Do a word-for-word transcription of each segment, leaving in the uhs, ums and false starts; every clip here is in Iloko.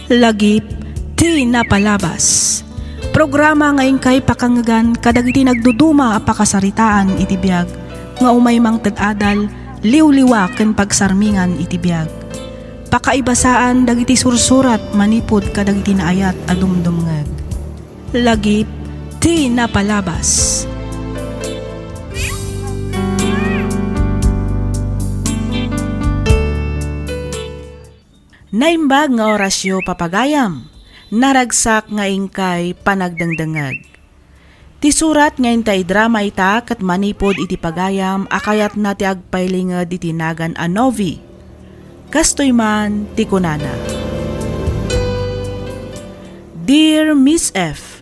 Lagip ti napalabas. Programa nga inkay pakangngegan kadagiti nagduduma a pakasaritaan iti biag nga umay mangted adal, liwliwa ken pagsarmingan iti biag. Pakaibasaan dagiti sursurat manipud kadagiti naayat a dumdumngeg. Lagip ti napalabas. Naimbag nga orasyo, papagayam, naragsak nga inkay panagdengdengngeg. Ti surat nga inta idrama ita ket manipud iti pagayam a kayatna ti agpailinged iti nagan a Novi. Kastoy man ti kunana, Dear Miss F,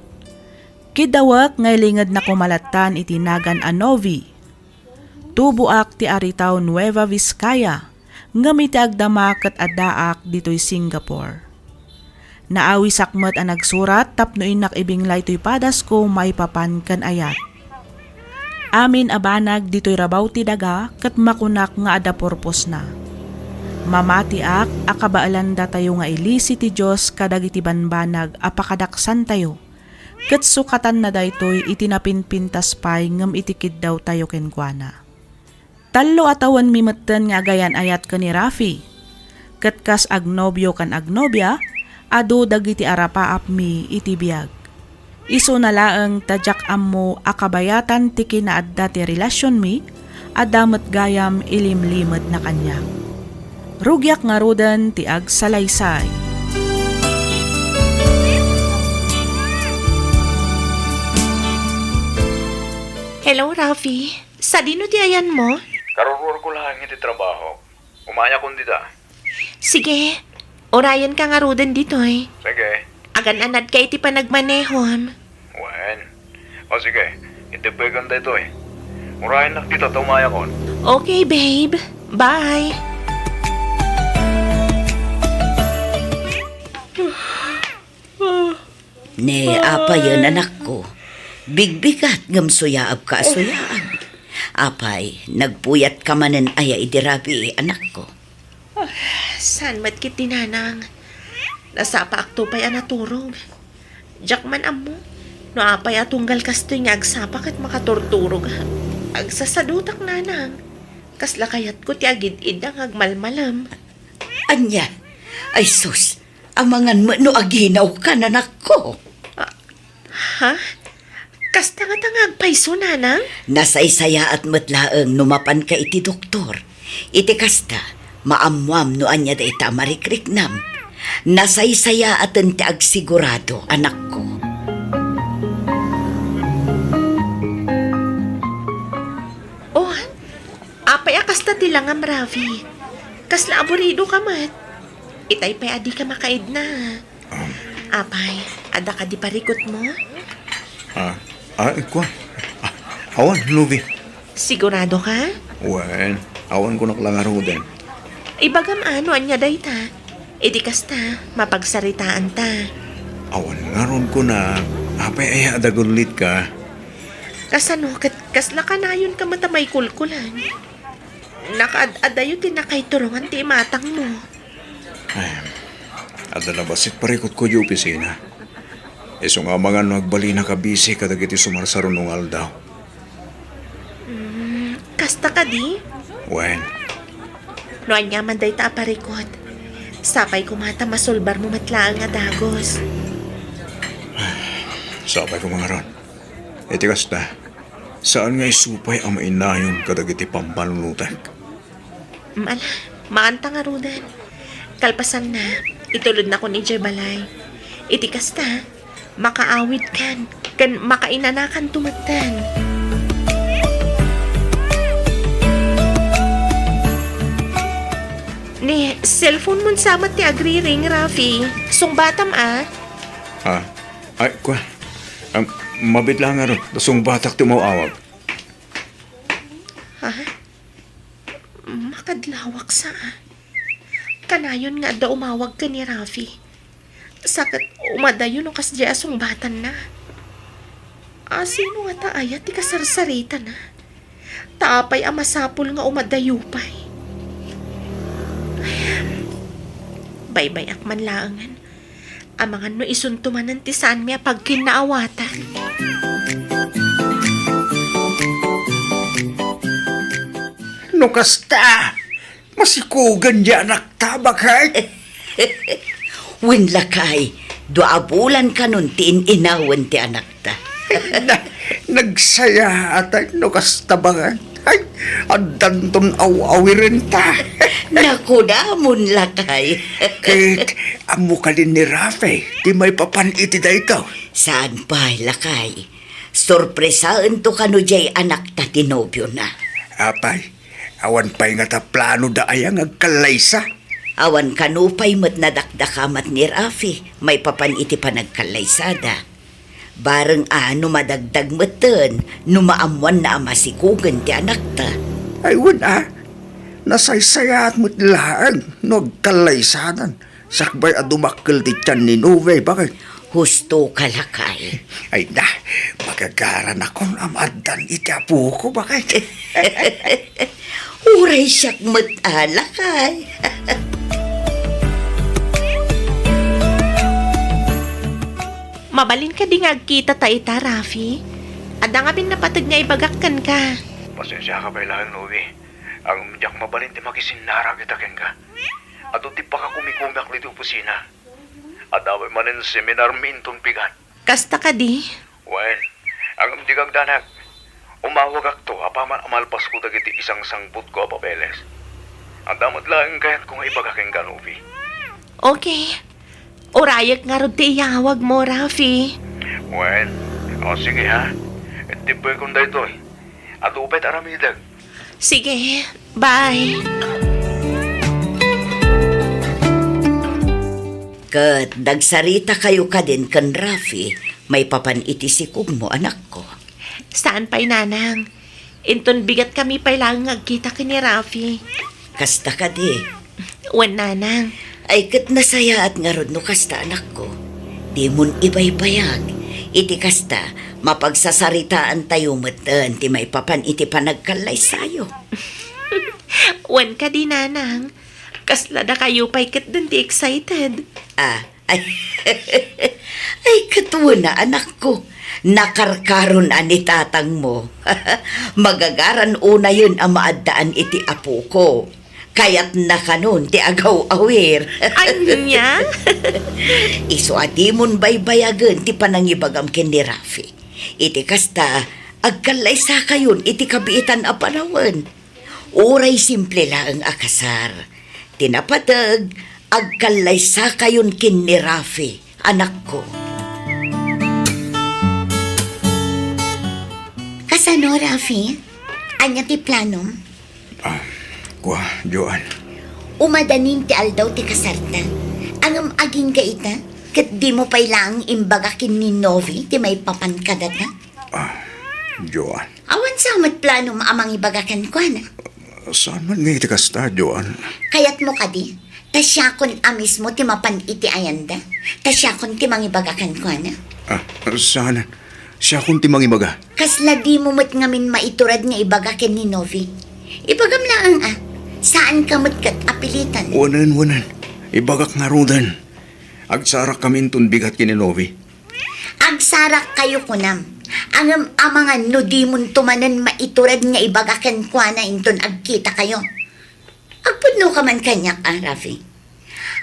kiddawek nga ilingednako malattan iti nagan a Novi. Tuboak ti Aritao, Nueva Vizcaya, ngem iti agdama ket addaak ditoy Singapore. Naawisak met a nagsurat tapno innak ibinglay toy padasko maipapan ken ayat. Amin a banag ditoy rabaw ti daga ket makunak nga adda purposna. Mamatiak a kabaelanda tayo nga ilisi ti Dios kadagiti banbanag a pakadaksantayo, ket sukatanna daytoy iti napinpintas pay ngem iti kiddawtayo kenkuana. Tallo a tawenmi metten nga agayan-ayat ken ni Rafi. Ket kas agnobio ken agnobia, adu dagiti arapaapmi iti biag. Isuna laeng ta diak ammo a kabayatan ti kinaadda ti relasionmi, adda met gayam ilimlimetna kaniak. Rugiak ngaruden ti agsalaysay. Hello, Rafi. Sadino ti ayanmo? Karuruarko laeng iti trabaho. Umayakon dita. Sige. Urayenka ngaruden ditoy. Sige. Agan-anadka iti panagmanehom. Wen. O sige, iteppekan daytoy. Urayennak dita ta umayakon. Okay, babe. Bye. Ne, apayen, anakko? Bigbigat ngem suyaabka a suyaab. Apay, nagpuyatka manen aya idi rabii, anakko? Ah, saan met ketdi, nanang? Nasapaakto pay a naturog. Diak man ammo no apay a tunggal kastoy nga agsapa ket makaturturog. Agsasadutak, nanang. Kasla kayatko ti agid-idda nga agmalmalem. Ania? Ay sus, amangan met no aginawka, anakko. Ah, ha? Kasta ngata nga agpayso, nanang? Nasaysayaat met laeng no mapanka iti doktor. Iti kasta, maammoam no ania dayta a marikriknam. Nasaysayaaten ti agsigurado, anakko. Oh, apay a kasta ti langam, Rafi? Kasla aburidoka met. Itay pay a dika makaidna. Um, Apay, adda kadi parikutmo? Ah, ah, kua. Ah, awan, Novi. Sigurado ka? Wen, awan kunak la ngaruden. Ibagam a no ania dayta. Idi kasta, mapagsaritaanta. Awan ngarud kunak, apay aya a dagullitka? Kasano ket kasla kanayonka met a maikulkulan? Nakaad-adayo ti nakaiturongan ti imatangmo. Ay, adda la bassit parikutko idiay opisina. Isu nga amangan no agbalinaka busy kadagiti sumarsaruno nga aldaw. Mm, kasta kadi? Wen. No ania man dayta a parikut, sapay koma ta masulbarmo met laeng a dagus. Sapay koma ngarud. Iti kasta, saan nga isu pay a mainayon kadagiti pammanunotek. Mm, ala, maanta ngaruden. Kalpasanna, itulodnakon idiay balay. Iti kasta, makaawidkan, ken makainanakanto metten. Ni, cellphone-mon sa met ti agriring, Rafi. Sungbatam a. Ah, ay, kua. Am, mabiit la ngarud, sungbatak ti umaw-awag. Ha? Makadlawak sa. Kanayon nga adda umawag ken ni Rafi. Sa ket umadayo no kasdiay a sungbatanna. A, sino ngata aya ti kasarsaritana? Ta apay a masapul nga umadayo pay? Baybay-ak man laengen. Amangan no isunto manen ti saanmi a pagkinnaawatan. No kasta, masikugen di anakta, baket? Wen, lakay, dua a bulan kanon ti in-inawen ti anakta. Na, nagsayaat no kasta, baket. Ay, addanton aw-awirenta. Naku, damon, lakay. Ket, ammo kadin ni Rafi, ti maipapan iti daytoy? Saan pay, lakay. Sorpresaento kano diay anakta ti nobiona. Apay, awan pay ngata planoda aya nga agkallaysa? Awan kano pay met nadakdakamat ni Rafi maipapan iti panagkallaysada. Bareng a no madagdag metten no maammoanna a masikugen ti anakta. Ay, wen a, nasaysayaat met laeng no agkallaysadan sakbay a dumakkel ti tian ni Novi, baket? Husto ka, lakay. Ay na, magagaranakon a maaddan iti apoko, baket? Uray siak met a, lakay. Mabalin kadi nga agkitata ita, Rafi? Adda ngamin napateg nga ibagak kenka. Pasensiaka pay laeng, Novi. Ngem diak mabalin ti makisinnarak ita kenka. Adu ti pakakumikumiak ditoy opisina. Adda pay manen seminarmi inton bigat. Kasta kadi? Wen, ngem dika agdanag. Umawagakto apaman a malpasko dagiti isangsangbutko a papeles. Adda met laeng kayatko nga ibaga kenka, Novi. Okay. Urayek ngarud ti iyawagmo, Rafi. Wen, o, sige, ha? Ittibbekon daytoy. Adu pay ti aramidek. Sige, bye. Ket nagsaritakayo kadin ken Rafi maipapan iti sikugmo, anakko? Saan pay, nanang. Inton bigat kami pay laeng nga agkita ken ni Rafi. Kasta kadi? Wen, nanang. Ay, ket nasayaat ngarud no kasta, anakko. Dimon ibaybayag. Iti kasta, mapagsasaritaantayo metten ti maipapan iti panagkallaysayo. Wen kadi, nanang. Kasla dakayo pay ketdin ti excited. Ah, ay, ay, ket wen a, anakko. Nakarkaron a ni tatangmo. Magagaran unayen a maaddaan iti apoko. Kayatna kanon ti agaw-awir. Ania? Isu a dimon baybayagen ti panangibagam ken ni Rafi. Iti kasta, agkallaysakayon iti kabiitan a panawen. Uray simple laeng a kasar. Ti napateg, agkallaysakayon ken ni Rafi, anakko. Kasano, Rafi? Ania ti planom? Ah, kua, Joan. Umadanin ti aldaw ti kasarta. Ngem agingga ita, ket dimo pay laeng imbaga ken ni Novi ti maipapan kadata? Ah, Joan. Awan sa met planom a mangibaga kenkuana? Saan met nga iti kasta, Joan. Kayatmo kadi, ta siakon a mismo ti mapan iti ayanda? Ta siakon ti mangibaga kenkuana? Ah, saan? Siakon ti mangibaga. Kasla dimo met ngamin maiturad nga ibaga ken ni Novi? Ibagam laeng a, saanka met ket a pilitan. Wen, wen. Ibagak ngaruden. Agsarak kami inton bigat ken ni Novi. Agsarakkayo, kunam. Ngem amangan no dimonto manen maiturad nga ibaga kenkuana inton agkitakayo. Agpudnoka man kaniak, a, Rafi?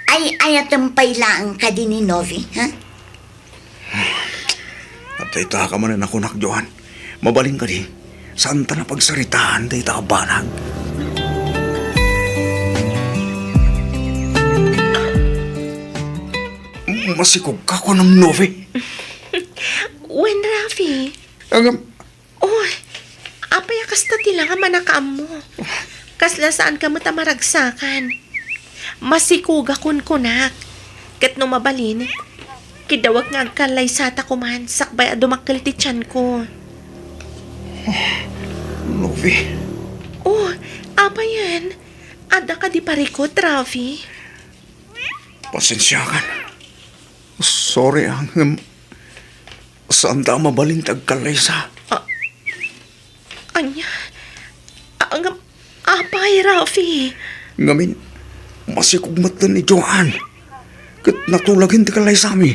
Ay-ayatem pay laeng kadi ni Novi, ha? Adda ita ka manen a kunak, Joan. Mabalin kadi, saanta a pagsaritaan dayta a banag. Masikogka, kunam, Novi? Wen, Rafi. Ngem, oh, apay a kasta ti la nga manakaammo? Kasla saanka met a maragsakan. Masikogakon, kunak. Ket no mabalin, kiddawek nga agkallaysata koman sakbay a dumakkel ti tianko. Novi. Oh, apayen? Adda kadi parikut, Rafi? Pasensiakan. Sorry, a, ngem saanda a mabalin ti agkallaysa. Ah, ania? Ah, ngem, apay, Rafi? Ngamin, masikog met ni Joan. Ket natulagen ti kallaysami.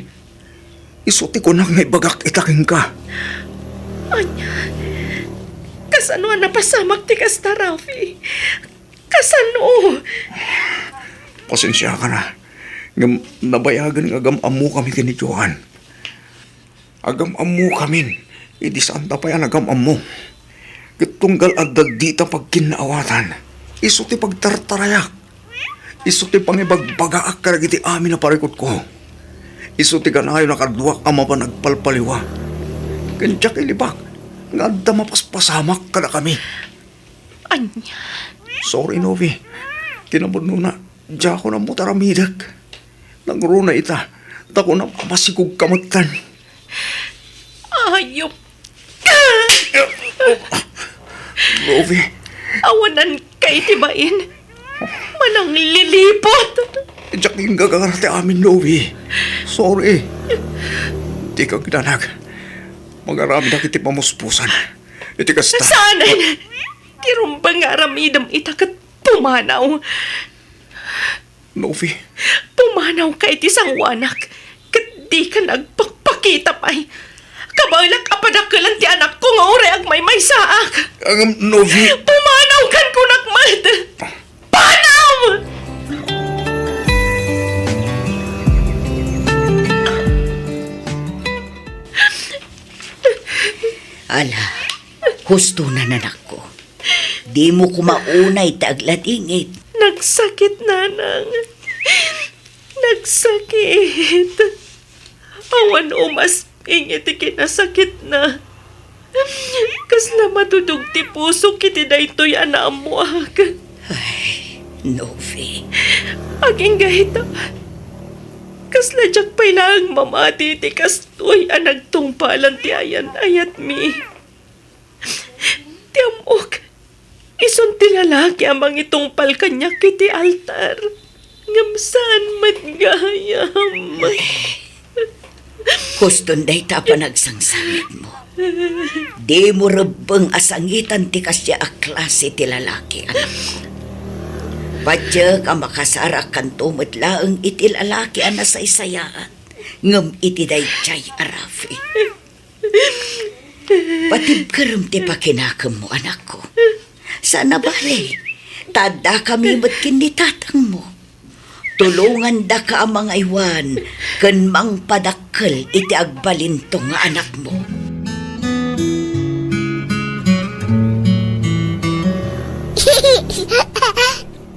Isu ti kunak nga ibagak ita kenka. Ania? Kasano a napasamak ti kasta, Rafi? Kasano? Pasensiakan a, ngem nabayagen nga agam-ammokami ken ni Johan. Agam-ammokamin, idi saanta pay a nagam-ammo. Ket tunggal adda dita pagkinnaawatan, isu ti pagtartarayak. Isu ti pangibagbagaak kadagiti amin a parikutko. Isu ti kanayon a kaduak a mapan agpalpaliwa. Ken diak ilibak nga adda mapaspasamak kadakami. Ania? Sorry, Novi. Kinapudnona, diakon ammo ti aramidek. Nangruna ita, ta kunam a masigogka metten. Ayop ka! Novi. Awananka iti bain. Manangliliput. Diak inggagara ti amin, Novi. Sorry. Dika agdanag. Mangaramidak iti pamuspusan. Iti kasta. Saanen! Ti rumbeng nga aramidem ita ket pumanaw. Novi. Pumanawka iti sangoanak, ket dika nagpakpakita pay. Kabaelak a padakkelan ti anakko nga uray agmaymaysaak. Ngem, Novi. Pumanawkan kunak met! Panaw! Ala, husto na, anakko. Dimo koma unay ti agladingit. Nagsakit, Nanang. Nagsakit. Awan umasping iti kinasakitna. Kasla matudog ti pusok iti daytoy a naammoak. Ay, Novi. Agingga ita. Kasla diak pay laeng mamati iti kastoy a nagtungpalan ti ayan-ayatmi. Ti ammok, isun ti lalaki a mangitungpal kaniak iti altar, ngem saan met gayam. Huston dayta a panagsangsangitmo. Dimo rebbeng a sangitan ti kasdiay a klase ti lalaki, anakko. Patiek a makasarakkanto met laeng iti lalaki a nasaysayaat, ngem iti daydiay a Rafi. Patibkerem ti pakinakemmo, anakko. Saan a bale, ta addakami met ken ni tatangmo. Tulongandaka a mangaywan ken mangpadakkel iti agbalinto nga anakmo.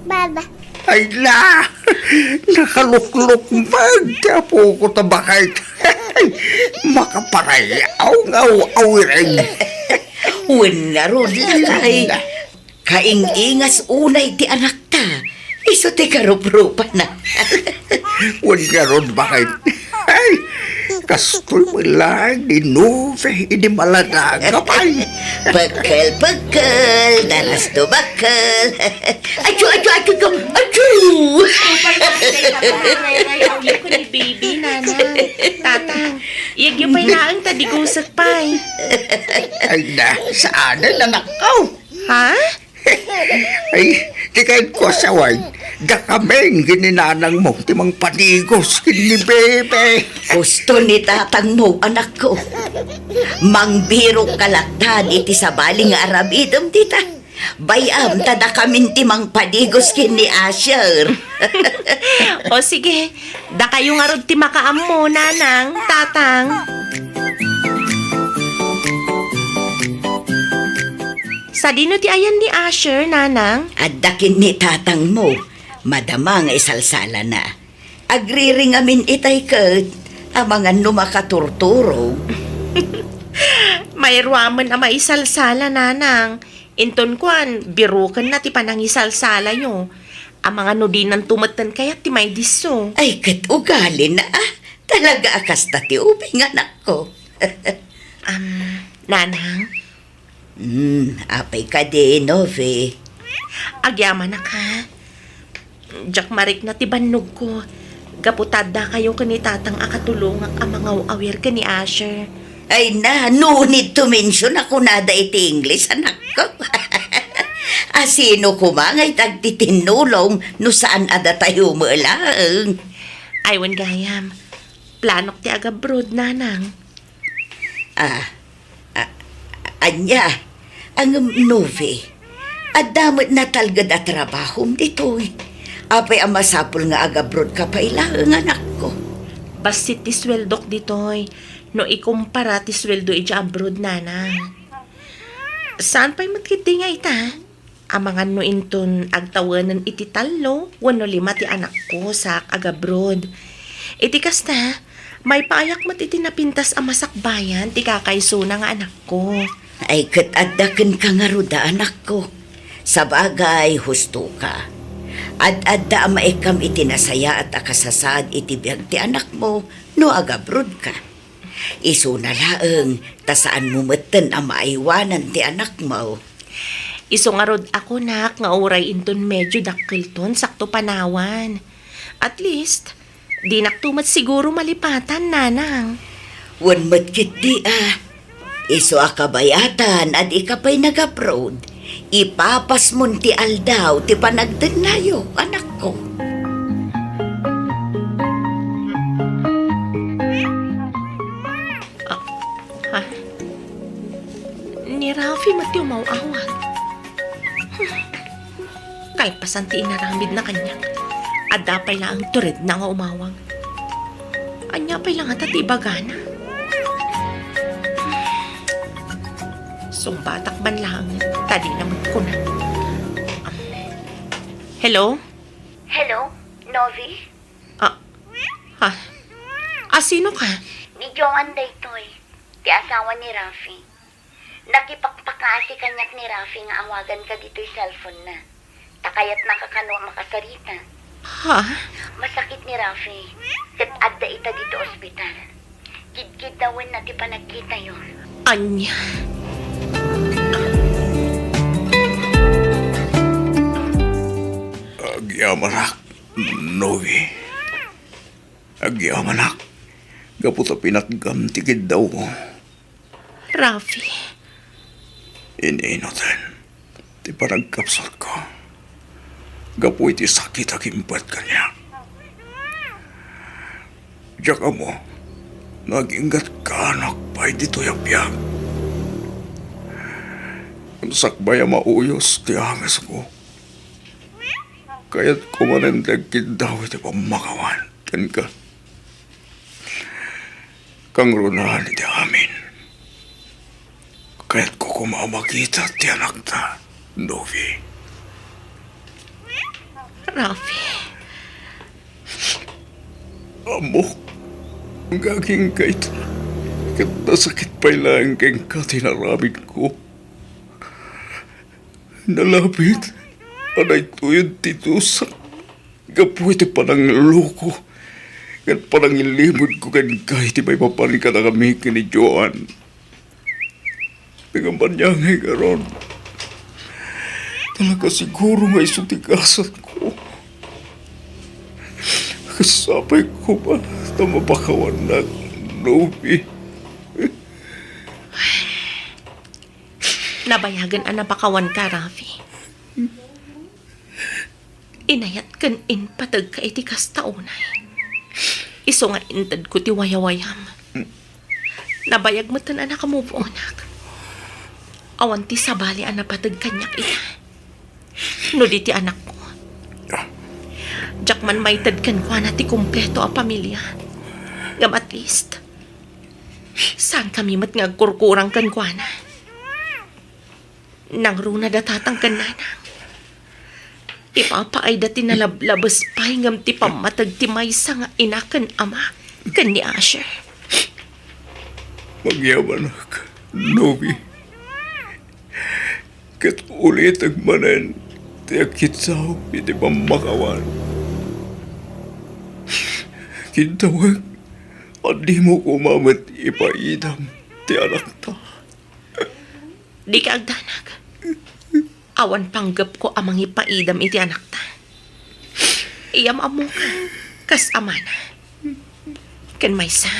Baba. Ay na! Nakaluklukmeg ti apoko ta baket. Makaparayaw nga aw-awiren. Wen ngarud, lakay. Kaing-ingas unay ti anakta. Isu ti karuprupana. Wen ngarud, baket. Ay, kastoy met laeng ni Novi idi maladaga pay. Pekkel, pekkel, daras do bakkel. Achu, achu, achu, achu, achu! Supay ka, Tatang, rayrayaw ken ni baby, Nanang. Tatang, iyagyo pay laeng ta digusek pay. Ay na, saan, anakko? Ha? Ay, di kayo ko asawan. Dakamin ken ni nanangmo ti mangpadigos ken ni bebe. Husto ni tatangmo, anakko. Mangbirokka latta iti sabali nga aramidem dita. Bay-am ta dakamin ti mangpadigos ken ni Asher. O sige, dakayo ngarud ti makaammo, nanang, tatang. Sadino ti ayan ni Asher, nanang? Adda ken ni tatangmo. Madama nga isalsalana. Agriring amin itay ket amangan no makaturturog. Mayruamen a maisalsala, nanang. Inton kuan, birukenna ti panangisalsalayo. Amangan no dinanto metten kayat ti maidisso. Ay, ket ugalina, ah. Talaga a kasta ti ubing, anakko. Am, nanang? Hmm, apay kadi, Novi? Agyamanak, ha? Diak marikna ti bannogko. Gapu ta addakayo ken ni tatang a katulongak a mangaw-awir ken ni Asher. Ay na, no need to mention a kunada iti English, anakko. Asino koma nga itagtitinnulong no saan a datayo met laeng? Ay, wen gayam. Planok ti agabroad, nanang. Ah, ah, ania? Ngem, Novi, adda met natalged a trabahom ditoy. Apay a masapul nga agabroad ka pay laeng, anakko? Bassit ti sueldok ditoy no ikumpara ti sueldo idiay abroad, nanang. Saan pay met ketdi nga ita? Amangan no inton agtawenen iti tallo wenno lima ti anakko sa agabroad. Iti kasta, maipaayak met iti napintas a masakbayan ti kakaisuna nga anakko. Ay, ket adda kenka ngarud a anakko. Sabagay, husto ka. Ad-adda a maikkam iti nasayaat a kasasaad iti biag ti anakmo no agabroad ka. Isuna laeng, ta saanmo metten a maaywanan ti anakmo. Isu ngarud a kunak nga uray inton medyo dakkelton, sakto panawan. At least, dinakto met siguro malipatan, nanang. Wen met ketdi a. Isu a kabayatan a dika pay nag-abroad, ipapasmon ti aldaw ti panagdennayo, anakko. Ah, ha? Ni Rafi met ti umaw-awag. Hmm. Kalpasan ti inaramidna kaniak, adda pay laeng turedna nga umawag. Ania pay la ngata ti ibagana? Sungbatak man laeng, ta dina met kuna. Hello? Hello, Novi? Ah, ha? Ah, sino ka? Ni Joan daytoy, ti asawa ni Rafi. Nakipakpakaasi kaniak ni Rafi nga awaganka ditoy cellphone-na. Ta kayatnaka kano a makasarita. Ha? Masakit ni Rafi, ket adda ita ditoy ospital. Kidkiddawenna ti panagkitayo. Ania? Agyamanak, Novi. Agyamanak, gapu ta pinatgam ti kiddawko. Rafi. Ininutan ti panagkapsutko gapu iti sakit a kimpet kaniak. Diak ammo no aginggatkaanak pay ditoy a biag. Sakbay a mauyos ti angasko, kayatko manen ti agkiddaw iti pammakawan kenka. Kangrunaan iti amin, kayatko koma a makita ti anakta, Novi. Rafi. Ammok nga agingga ita, ket nasakit pay laeng kenka ti inaramidko. Nalabit a daytoyen ti dusak gapu iti panangloko ken panangilimedko kenka iti maipapan kadakami ken ni Joan. Ngem ania ngay ngarud? Talaga siguro nga isu ti gasatko. Ket sapay koma ta mapakawannak, Novi. Nabayagen a napakawanka, Rafi. Inayat ken impategka iti kasta unay. Isu nga intedko ti wayawayam. Nabayag metten a naka-move on-ak. Awan ti sabali a napateg kaniak ita. No di ti anakko, diak man maited kenkuana ti kompleto a pamilia. Ngem at least, saankami met nga agkurkurang kenkuana. Nangruna da tatang ken nanang. Ipapaayda ti nalablabes pay ngem ti pammateg ti maysa nga ina ken ama ken ni Asher. Magyamanak, Novi. Ket ulitek manen ti agkiddaw iti pammakawan. Kiddawek a dimo koma met ipaidam ti anakta. Dika agdanag. Awan panggepko a mangipaidam iti anakta. Iyam-ammoka kas amana. Ken maysa,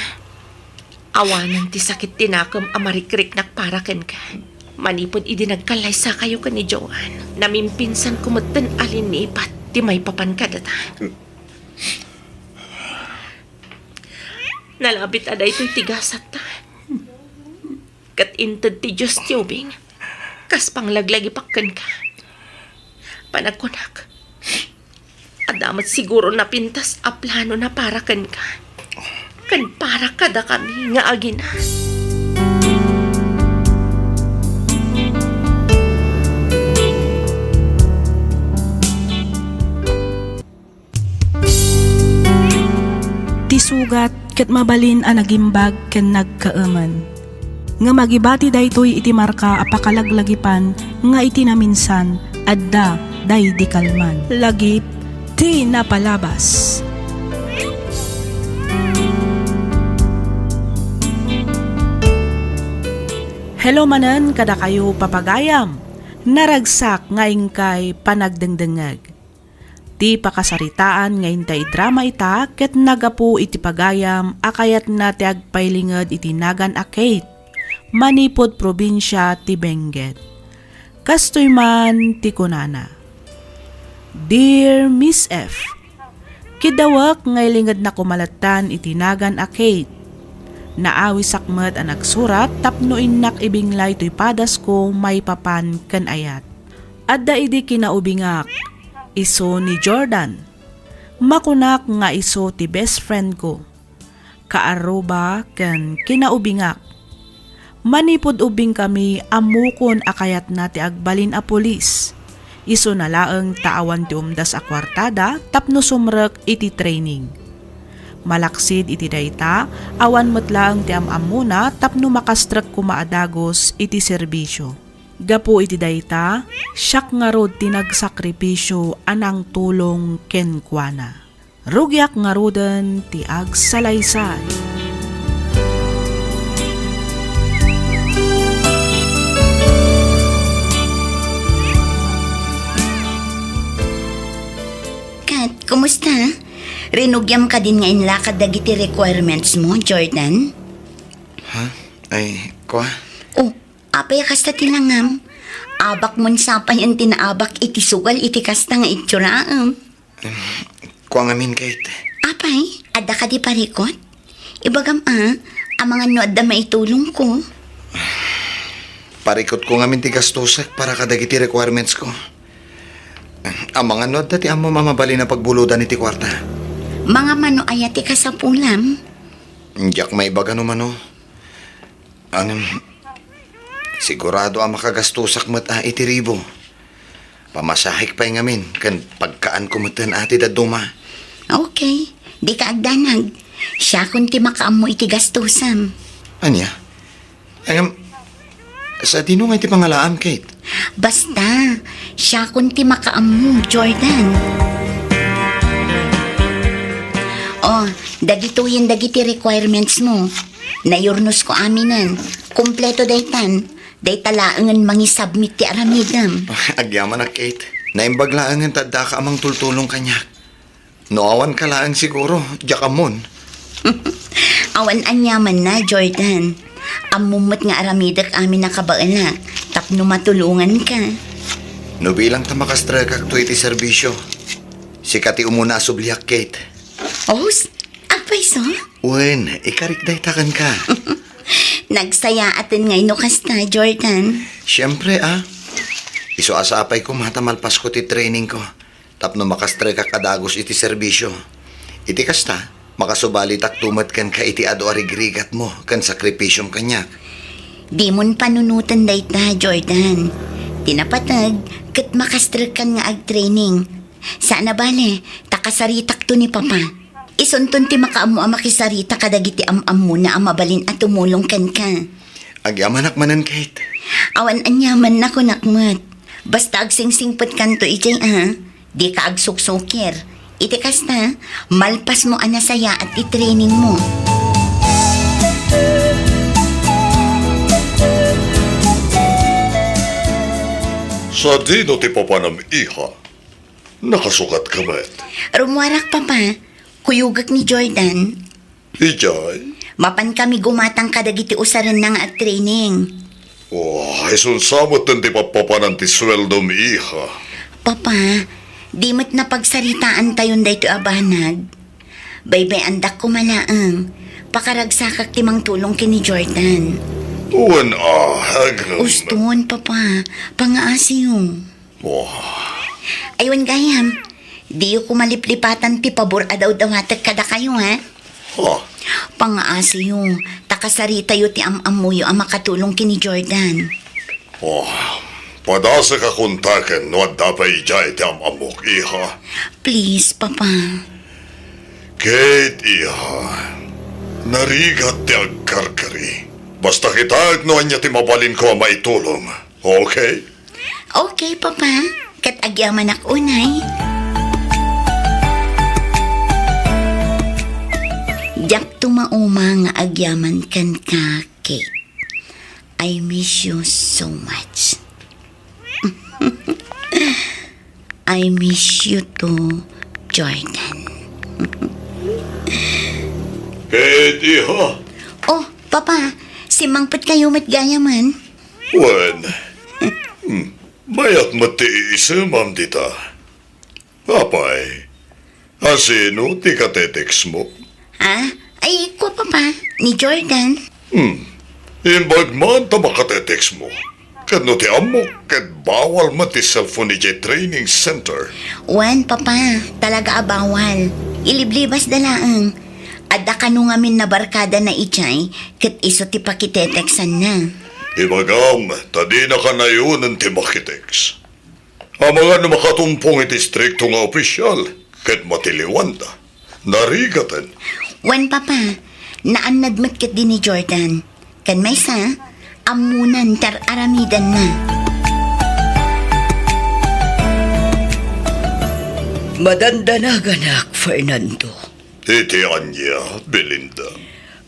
awanen ti sakit ti nakem a marikriknak para kenka. Manipud idi nagkallaysakayo ken ni Joan, namimpinsanko metten a linipat ti maipapan kadata. Nalabit a daytoy ti gasatta. Ket inted ti Dios ti ubing, kas panglaglagipak kenka. Panagkunak, adda met siguro napintas a planona para kenka, ken para kadakami nga agina. Ti sugat ket mabalin a nagimbag ken nagkaemen. Ngem agibati daytoy iti marka a pakalaglagipan nga iti naminsan, adda daydi kalman. Lagip ti napalabas. Hello manen kadakayo, papagayam. Naragsak nga inkay panagdengdengngeg. Ti pakasaritaan nga intay drama ita ket nagapu iti pagayam a kayatna ti agpailinged iti nagan a Kate, manipud probinsia ti Benguet. Kastoy man ti kunana, "Dear Miss F, kiddawek nga ilingedna koma lattan iti nagan a Kate. Naawisak met a nagsurat tapno innak ibinglay toy padasko maipapan ken ayat. Adda idi kinaubingak, isu ni Jordan. Makunak nga isu ti best friend ko, kaarruba ken kinaubingak. Manipud ubingkami, ammokon a kayatna ti agbalin a pulis. Isuna laeng ta awan ti umdas a kuartada tapno sumrek iti training. Malaksid iti dayta, awan met laeng ti am-ammona tapno makastrek koma a dagus iti serbisio. Gapu iti dayta, siak ngarud ti nagsakripisio a nangtulong kenkuana. Rugiak ngaruden ti agsalaysay." Kat, kumusta? Rinugiam kadin nga inlakad dagiti requirements mo, Jordan? Ha? Ay, kua? Oh, apay a kasta ti langam? Abak mon sapayan ti naabak iti sugal iti kasta nga itsuraan. Em, kua ngamin, Kate. Apay, adda kadi parikut? Ibagam a, amangan no adda maitulongko. Parikutko ngamin ti gastosek para kadagiti requirements ko. Amangan no adda ti ammom a mabalin a pagbulodan iti kuarta. Mangam no aya ti kasapulam? Diak maibaga no mano. Ngem, sigurado a makagastosak met a iti ribu. Pamasahek pay ngamin, ken pagkaanko metten a ti dadduma. Okay, dika agdanag. Siakon ti makaammo iti gastosam. Ania? Ngem, sadino nga iti pangalaam, Kate? Basta, siakon ti makaammo, Jordan. Oh, dagitoyen dagiti requirements mo. Nayurnosko aminen. Kompleto daytan. Dayta laengen mangisubmit ti aramidem. Agyamanak, Kate. Naimbag laengen ta addaka a mangtultulong kaniak. No awanka laeng siguro, diak ammon. Awan aniamanna, Jordan. Ammom met nga aramidek amin a kabaelak tapno matulonganka. No bilang ta makastrekak to iti serbisio, sika ti umuna a subliak, Kate. Os, agpayso? Wen, ikarik dayta kenka. Nagsayaaten ngay no kasta, Jordan. Siempre, a. Isu a sapay koma ta malpasko ti training ko tapno makastrekak a dagus iti serbisio. Iti kasta, makasubalitak to met kenka iti adu a rigrigatmo ken sakripisiom kaniak. Dimon panunoten dayta, Jordan. Ti napateg, ket makastrekkan nga agtraining. Saan a bale, ta kasaritakto ni Papa. Isunton ti makaammo a makisarita kadagiti am-ammona a mabalin a tumulong kenka. Agyamanak manen, Kate. Awan aniamanna, kunak met. Basta agsingsingpetkanto idiay a, dika agsuksukir. Iti kasta, malpasmo a nasayaat ti training mo. Sadino ti papanam, iha? Nakasukatka met? Rummuarak, Papa. Kuyogek ni Jordan. Idiay? Mapankami gumatang kadagiti usarenna nga agtraining. Oh, isu sa metten ti pappapanan ti sueldom, iha. Papa, di met napagsaritaantayon daytoy a banag. Baybay-andak koma laeng. Pakaragsakak ti mangtulong ken ni Jordan. Wen a, agem. Uston, Papa. Pangaasiyo. Oh. Ay, wen gayam. Diyo ko maliplipatan ti pabor a dawdawatek kadakayo, ha? Ha? Pangaasiyo, ta kasaritayo ti am-ammoyo a makatulong ken ni Jordan. Oh, padasek a kontaken no adda pay idiay ti am-ammok, iha. Please, Papa. Kate, iha. Narigat ti agkarkari. Basta kitaek no ania ti mabalinko a maitulong. Okay? Okay, Papa. Ket agyamanak unay. Diak tumauma nga agyaman kenka, Kate. I miss you so much. I miss you too, Jordan. Kate, iha. Oh, Papa, simmangpet kayo met gayamen. Wen. Hmm. Mayat met ti iisemam dita. Apay, a sino ti katetext mo? Ah, ay, kua, Papa, ni Jordan. Hmm. Imbag man ta makatetext mo. Ket no ti ammok, ket bawal met ti cellphone idiay training center. Wen, Papa, talaga a bawal. Iliblibasda laeng. Adda kano ngamin nabarkadana idiay, ket isu ti pakiteteksanna. Ibagam, ta dina kanayonen ti makitext. Amangan no makatumpong iti istrikto nga opisyal, ket matiliwanda. Narigaten. Wen, Papa, naannad met ketdi ni Jordan. Ken maysa, ammonan ti ar-aramidenna. Madandanaganak, Fernando. Iti ania, Belinda?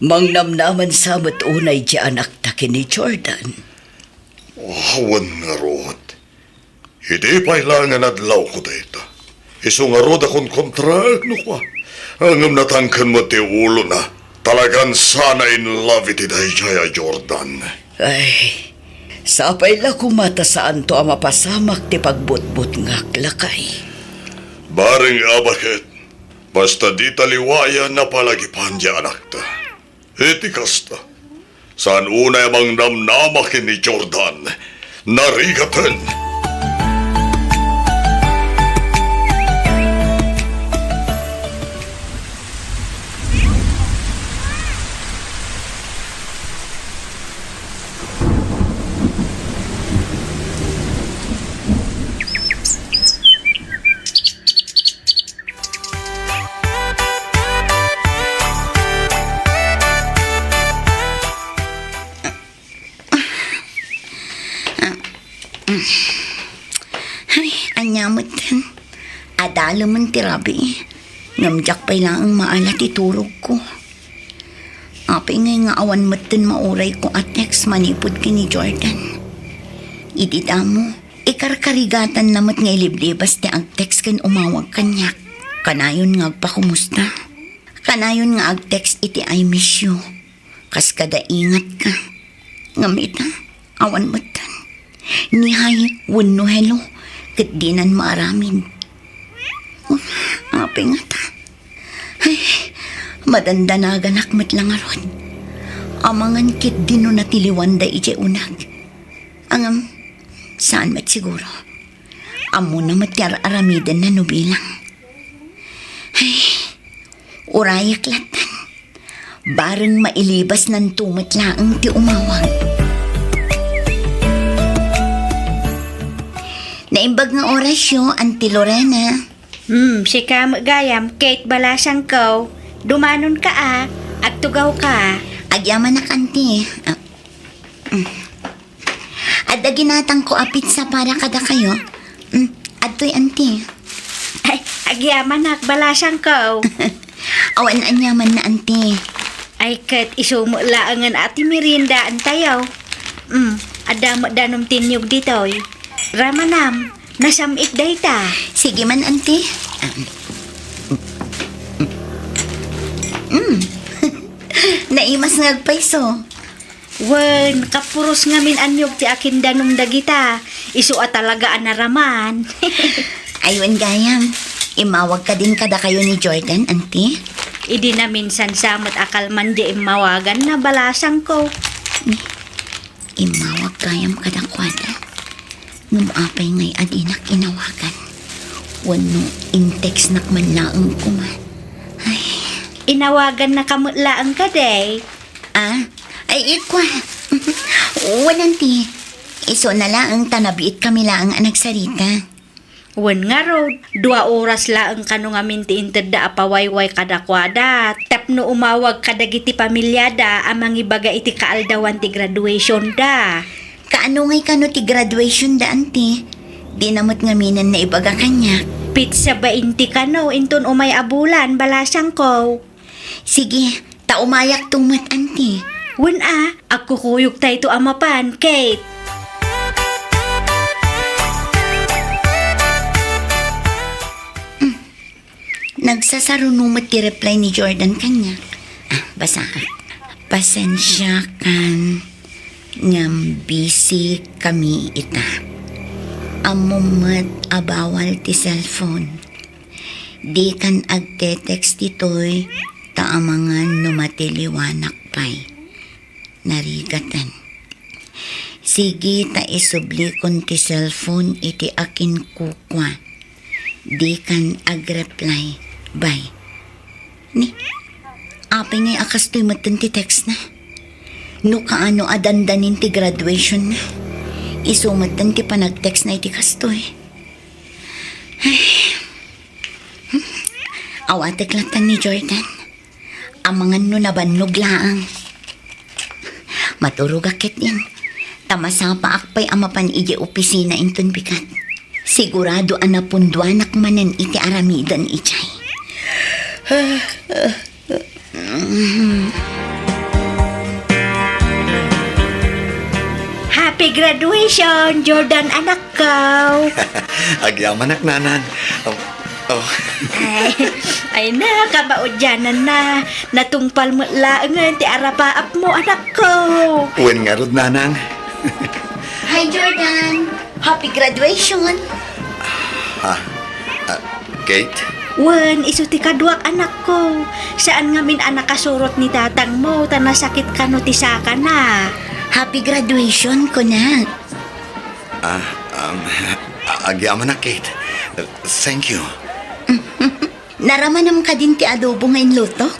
Mangnamnaman sa met unay ti anakta ken ni Jordan. Awan ngarud. Idi pay laeng nga adlawko dayta, isu ngarud a konkontraek no kua. Ngem natangken met ti ulona. Talagan sana in love iti daydiay a Jordan. Ay, sapay la koma ta saanto a mapasamak ti pagbutbutngak, lakay. Bareng a baket, basta dita liwayan a palagipan ti anakta. Iti kasta, saan unay a mangnamnama ken ni Jordan. Narigaten. Ay, ania metten? Adalemen ti rabii, ngem diak pay laeng maala ti turogko. Apay ngay nga awan metten maurayko a text manipud ken ni Jordan? Idi damo, ikarkarigatanna met nga iliblibas ti agtext ken umawag kaniak. Kanayon nga agpakumusta. Kanayon nga agtext iti "I miss you." Kas kada ingatka. Ngem ita, awan metten. Ni hi wenno hello, ket dinan maaramid. Oh, apay ngata? Ay, madandanaganak met la ngarud. Amangan ketdi no natiliwanda idiay uneg. Ngem, saan met siguro. Ammona met ti ar-aramidenna no bilang. Ay, urayek lattan. Bareng mailibasnanto met laeng ti umawag. Naimbag nga orasyo, Auntie Lorena. Hmm, sika met gayam, Kate Balasangko. Dumanonka a, agtugawka. Agyamanak, Auntie. Ah, mm. Adda ginatangko a pizza para kadakayo. Mm, adtoy, Auntie. Ay, agyamanak, Balasangko. Awan aniamanna, Auntie. Ay, ket isu met laengen a ti meriendaentayo. Mm, adda met danom ti niyog ditoy. Ramanam, nasam-it dayta. Sige man, Auntie. Mm. Naimas nga agpayso. Wen, kapuros ngamin a niyog ti akindanom dagita. Isu a talaga a naraman. Ay, wen gayam. Imawag kadin kadakayo ni Jordan, Auntie? Idi naminsan sa met a kalman di immawaganna, balasangko. Ni, immawag gayam kadakuada. Ngem apay ngay a dinak inawagan? Wenno in-textnak man laeng koma? Ay. Inawagannaka met laeng kadi? Ah? Ay, ikua. Wen, anti. Isuna laeng ta nabiitkami laeng a nagsarita. Wen ngarud, dua oras laeng kano ngamin ti intedda a pawayway kadakuada tapno umawag kadagiti pamiliada a mangibaga iti kaaldawan ti graduationda. Kaano ngay kano ti graduationda, anti? Dina met ngaminen naibaga kaniak. Petsa bainte kano inton umay a bulan, balasangko. Sige, ta umayakto met, anti. Wen a, agkukuyogtayto a mapan, Kate. Mm. Nagsasaruno met ti reply ni Jordan kaniak. Ah, basaak. Pasensiakan ngem busy kami ita. Ammom met a bawal ti cellphone. Dikan agte-text ditoy ta amangan no matiliwanak pay. Narigaten. Sige ta isublikon ti cellphone iti akinkukua. Dikan agreply. Bye. Ni, apay ngay a kastoy metten ti textna? No kaano a dandanin ti graduationna, isu metten ti panagtextna iti kastoy. Ay. Awatek latta ni Jordan. Amangan no nabannog laeng. Maturogak ketdin. Ta masapaak pay a mapan idiay opisina inton bigat. Sigurado a napunduanak manen iti aramiden idiay. Happy graduation, Jordan, anakko! Agyamanak, nanang. Oh, oh. Ay, ay na, kamaudiananna. Natungpal met laengen ti arapaapmo, anakko. Wen ngarud, nanang. Hi, Jordan. Happy graduation. Ha? Ah, Kate? Wen, isu ti kaduak, anakko. Saan ngamin a nakasurot ni tatangmo, ta nasakit kano ti sakana. Happy graduation, kunak. Ah, um, a-, agyamanak, Kate. Thank you. Naramanam kadin ti adobo nga inluto?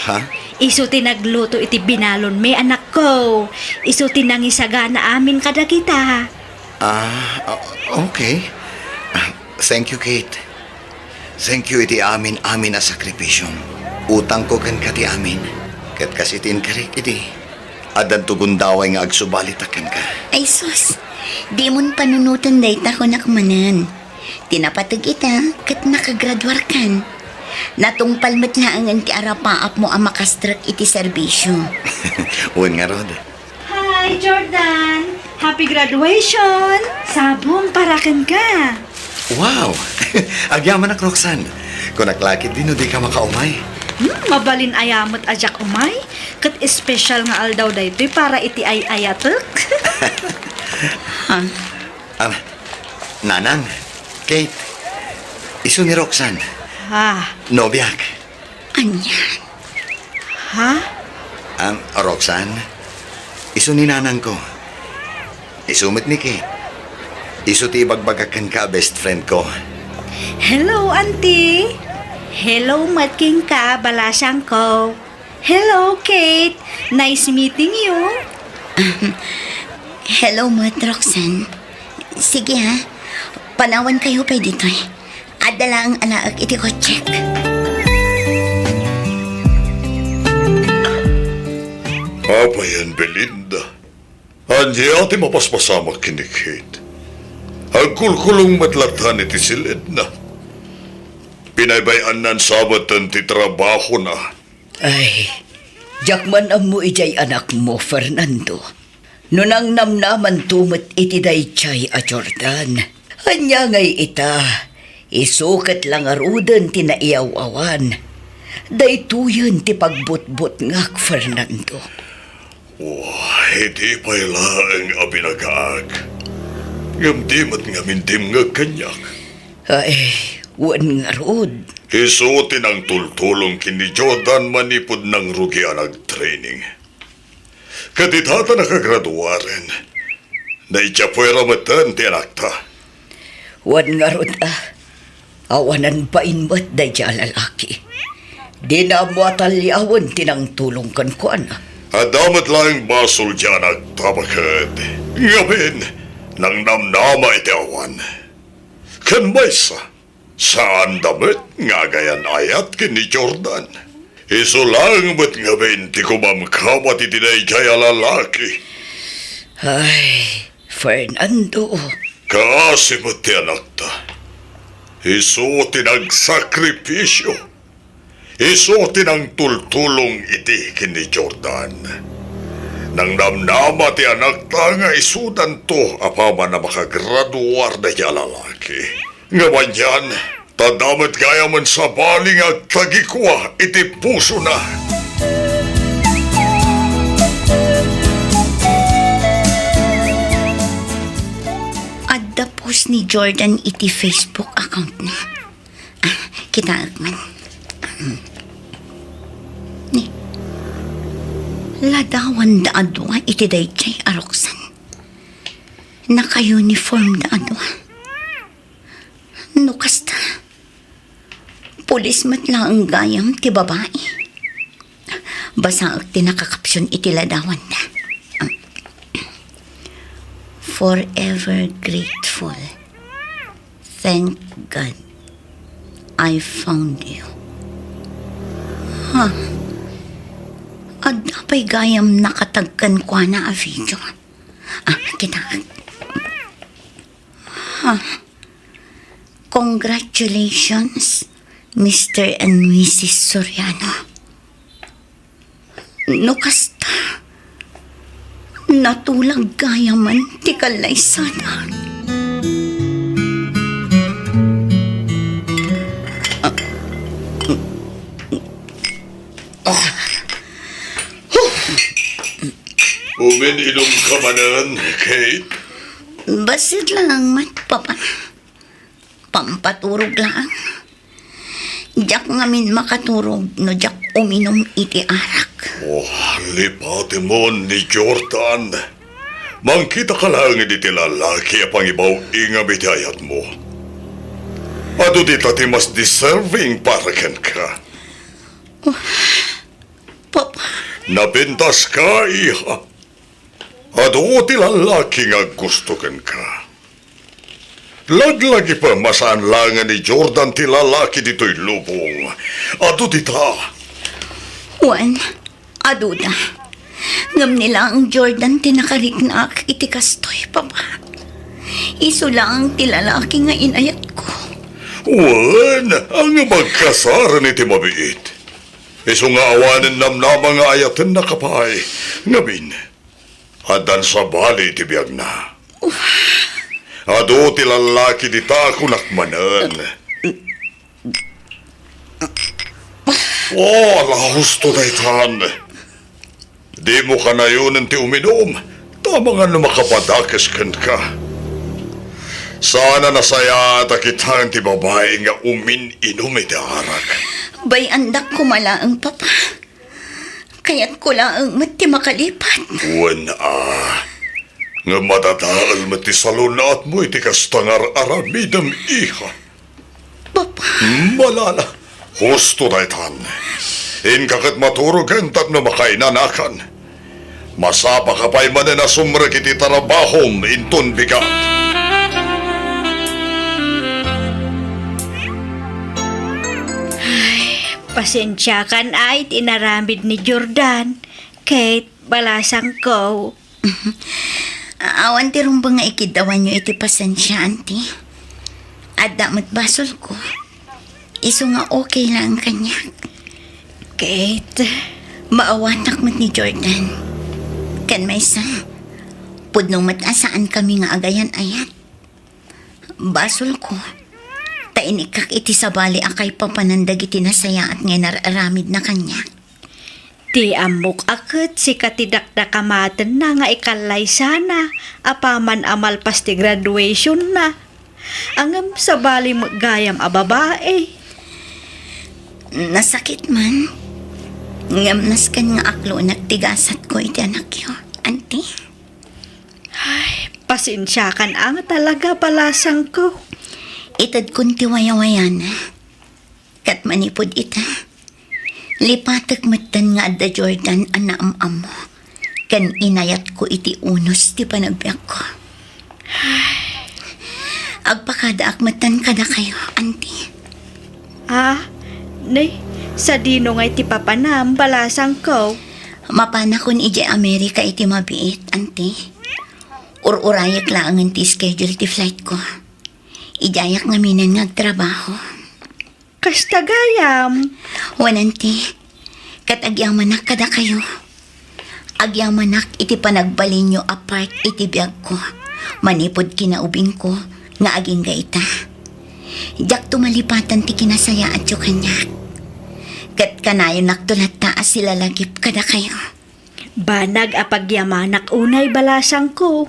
Ha? Isu ti nagluto iti binalonmi, anakko. Isu ti nangisagana amin kadagita. Ah, o-, okay. Ah, thank you, Kate. Thank you iti amin-amin a sakripisiom. Utangko kenka ti amin. Ket kas iti inkarik idi, addanto gundaway nga agsubalitak kenka. Ay sus, dimon panunoten dayta, kunak manen. Ti napateg ita, ket nakagraduarkan. Natungpal met laengen ti arapaapmo a makastrek iti serbisio. Wen ngarud. Hi, Jordan! Happy graduation! Sabong para kenka! Wow! Agyamanak, Roxanne. Kunak la ketdi no dika makaumay. Hmm, mabalin aya met a diak umay. Ket espesyal nga aldaw daytoy para iti ay-ayatek. Ha? Ah, Nanang, Kate, isu ni Roxanne. Ah. Nobiak. Ania? Ha? Ang Roxanne, isu ni nanangko. Isu met ni Kate. Isu ti ibagbagak kenka a best friend ko. Hello, Auntie. Hello, met kenka, balasangko. Hello, Kate. Nice meeting you. Hello met, Roxanne. Sige, ha. Panawankayo pay ditoy. Adda laeng alaek iti kotsek. Apay, Belinda. Ania ti mapaspasamak ken ni Kate? Agkulkulong met latta iti siledna. Pinaybay-annan sa met ti trabahona. Ay, diak man ammo idiay anakmo, Fernando. No nangnamnamanto met iti daydiay a Jordan, ania ngay ita? Isu ket la ngaruden ti naiyaw-awan. Daytoyen ti pagbutbutngak, Fernando. Wah, idi pay laeng a binagaak. Ngem di met ngamin dimngeg kaniak. Ay, Wen ngarud. Isu ti nangtultulong ken ni Jordan manipud nangrugi a nagtraining. Ket ita ta nakagraduaren, naiddiay puerta metten ti anakta. Wen ngarud a, awanan bain met daydiay a lalaki. Dina ammo a taliawen ti nangtulong kenkuana. Adda met laeng basol diay anakta, baket. Ngamin, nangnamnama iti awan. Ken maysa, saanda met nga agayan-ayat ken ni Jordan. Isu laeng met ngamin ti kumamkabat iti daydiay a lalaki. Ay, Fernando. Kaasi met ti anakta. Isu ti nagsakripisio. Isu ti nangtultulong iti ken ni Jordan. Nangnamnama ti anakta nga isudanto apaman a makagraduar daydiay a lalaki. Ngem anian, ta adda met gayamen sabali nga agtagikua iti pusona. Adda post ni Jordan iti Facebook account na. Ah, kitaek man. Ni, ladawanda a dua iti daydiay a Roxanne. Naka-uniformda a dua. No kasta, pulis met laeng gayam ti babai. Basaek ti nakakapsion iti ladawanda. Forever grateful. Thank God I found you. Ha? Adda pay gayam nakatag kenkuana a video. Ah, kitaek. Ha? Congratulations, Mister and Missus Soriano. No kasta, natulag gayamen ti kallaysada. Ah, ah, huh. Umin-inumka manen, Kate? Bassit laeng met, Papa. Pampaturog laeng. Diak ngamin makaturog no diak uminum iti arak. Oh, lipatemon ni Jordan. Mangkitaka laeng iti lalaki a pangibaw-ingam iti ayatmo. Adu dita ti mas deserving para kenka. Oh, Papa. Napintaska, iha. Adu ti lalaki nga aggusto kenka. Laglagipem a saan laeng ni Jordan ti lalaki ditoy lubong. Adu dita. Wen, aduda. Ngem ni laeng Jordan ti nakariknaak iti kastoy, Papa. Isu laeng ti lalaki nga inayatko. Wen, ngem agkasaren iti mabiit. Isu nga awanen namnama nga ayatennaka pay. Ngamin, addan sabali iti biagna. Adu ti lalaki dita, kunak manen. Oh, ala, husto daytan. Dimo kanayonen ti uminum, ta amangan no makapadakes kenka. Saan a nasayaat a kitaen ti babai nga umin-inum iti arak. Bay-andak koma laeng, Papa. Kayatko laeng met ti makalipat. Wen a, ngem madadael met ti salun-atmo iti kasta nga ar-aramidem, iha. Papa. Malala, husto daytan. Inka ket maturogen tapno makainanakan. Masapaka pay manen a sumrek iti tarabahom inton bigat. Ay, pasensiakan ay ti inaramid ni Jordan. Kate, balasangko. Awan ti rumbeng nga ikiddawanyo iti pasensiaan ti. Adda met basolko. Isu nga okay laeng kaniak. Kate, maawatak met ni Jordan. Ken maysa, pudno met a saankami nga agayan-ayat. Basolko, ta inikkak iti sabali a kaipapanan dagiti nasayaat nga inar-aramidna kaniak. Ti ammok a ket sika ti dakdakamatenna nga ikallaysana apaman a malpas ti graduationna. Ngem sabali met gayam a babai. Nasakit man. Ngem nasken nga aklonak ti gasatko iti anakyo, anti. Ay, pasensiakan a nga talaga, balasangko. Itedkon ti wayawayana. Ket manipud ita, lipatek metten nga adda Jordan a naam-ammo, ken inayatko iti unos ti panagbiagko. Agpakadaak metten kadakayo, anti. Ah, ne, sadino ngay ti papanam, balasangko? Mapanakon idiay Amerika iti mabiit, anti. Ur-urayek laengen ti schedule ti flightko. Idiayak ngaminen nga agtrabaho. Kasta gayam. Wen, anti, ket agyamanak kadakayo. Agyamanak iti panagbalinyo a part iti biagko, manipud kinaubingko nga agingga ita. Diakto malipatan ti kinasayaatyo kaniak. Ket kanayonakto latta a silalagip kadakayo. Banag a pagyamanak unay, balasangko.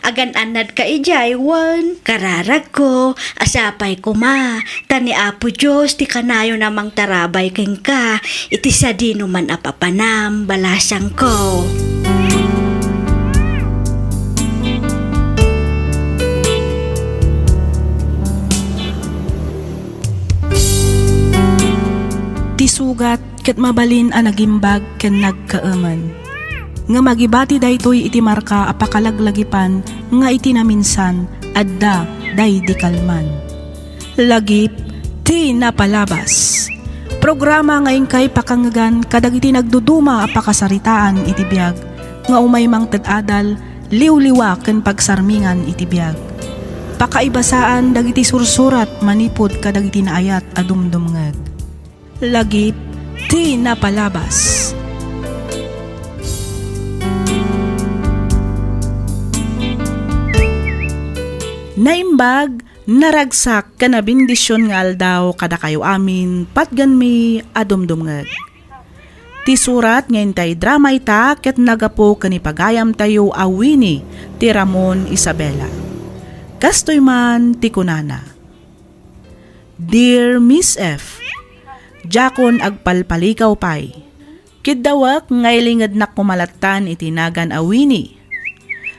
Agan-annadka idiay wen kararagko a sapay koma, ta ni Apo Dios ti kanayon a mangtarabay kenka iti sadinoman a papanam, balasangko. Ti sugat ket mabalin a nagimbag ken nagkaemen. Ngem agibati daytoy iti marka a pakalaglagipan nga iti naminsan, adda daydi kalman. Lagip ti napalabas. Programa nga inkay pakangngegan kadagiti nagduduma a pakasaritaan iti biag nga umay mangted adal, liwliwa ken pagsarmingan iti biag. Pakaibasaan dagiti sursurat manipud kadagiti naayat a dumdumngeg. Lagip ti napalabas. Naimbag, naragsak, ken nabendision nga aldaw kadakayo amin, patgenmi a dumdumngeg. Ti surat nga intay drama ita ket naggapu ken ni pagayamtayo a Winnie ti Ramon Isabela. Kastoy man ti kunana. Dear Miss F, diakon agpalpalikaw pay. Kiddawek nga ilingednak koma lattan iti nagan a Winnie.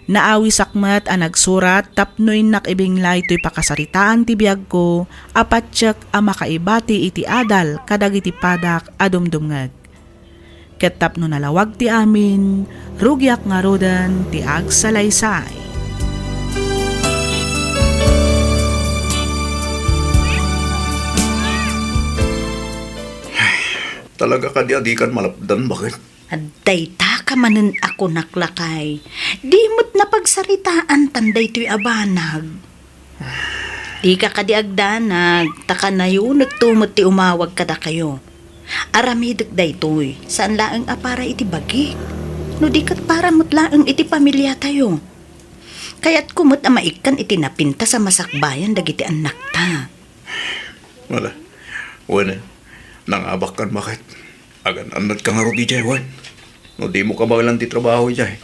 Naawisak met a nagsurat tapno innak ibinglay toy pakasaritaan ti biagko a patiek a makaibati iti adal kadagiti padak a dumdumngeg. Ket tapno nalawag ti amin, rugiak ngaruden ti agsalaysay. Talaga kadi a dikan malapdan, baket? Dayta ka manen a kunak, lakay. Di met napagsaritaan tan daytoy a banag. Dika kadi agdanag, ta kanayonekto met ti umawag kadakayo. Aramidek daytoy, saan laeng a para iti bagik, no di ket para met laeng iti pamiliatayo. Kayatko met a maikkan iti napintas a masakbayan dagiti annakta. Wala. Wen, nangabakkan, baket? Agan-annadka ngarud idiay, wen? No dimo kabaelan ti trabaho idiay,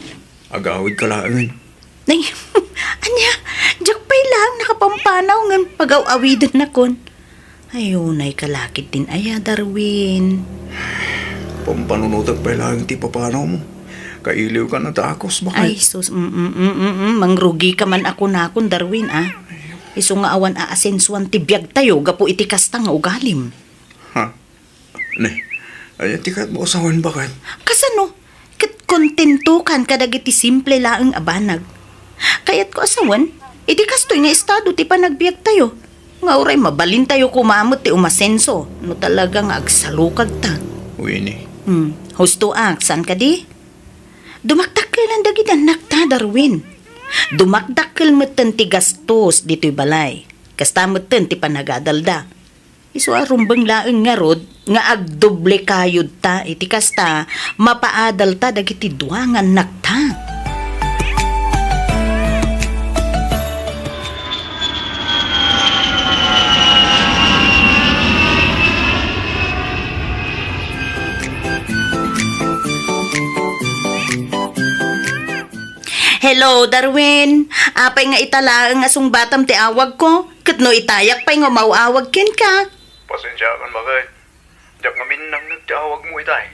agawidka laengen. Ay, ania, diak pay laeng nakapampanaw ngem pagaw-awidennakon. Ay, unayka la ketdin aya, Darwin. Pampanunotek pay laeng ti papanawmo. Kailiwka a dakes, baket? Ay, sus, mm, mm, mm, mm, mm, mangrugika man a kunakon, Darwin, a. Isu nga awan aasensuan ti biagtayo gapu iti kasta nga ugalim. Ha? Ne, aya ti kayatmo a sawen, baket? Kasano? Ket kontentokan kadagiti simple laeng a banag. Kayatko a sawen, iti kastoy nga estado ti panagbiagtayo, nga uray mabalintayo koma met ti umasenso no talaga nga agsalukagta. Winnie. Hmm, husto ak, saan kadi? Dumakdakkelan dagiti annakta, Darwin. Dumakdakkel metten ti gastos ditoy balay. Kasta metten ti panagadalda. Isu a rumbeng laeng ngarud nga agdoble kayodta iti kasta, mapaadalta dagiti dua nga annakta. Hello, Darwin. Apay nga ita laeng a sungbatam ti awagko? Ket no itayak pay nga umaw-awag kenka? Pasensiakan, baket. Diak ngamin nangneg ti awagmo itay.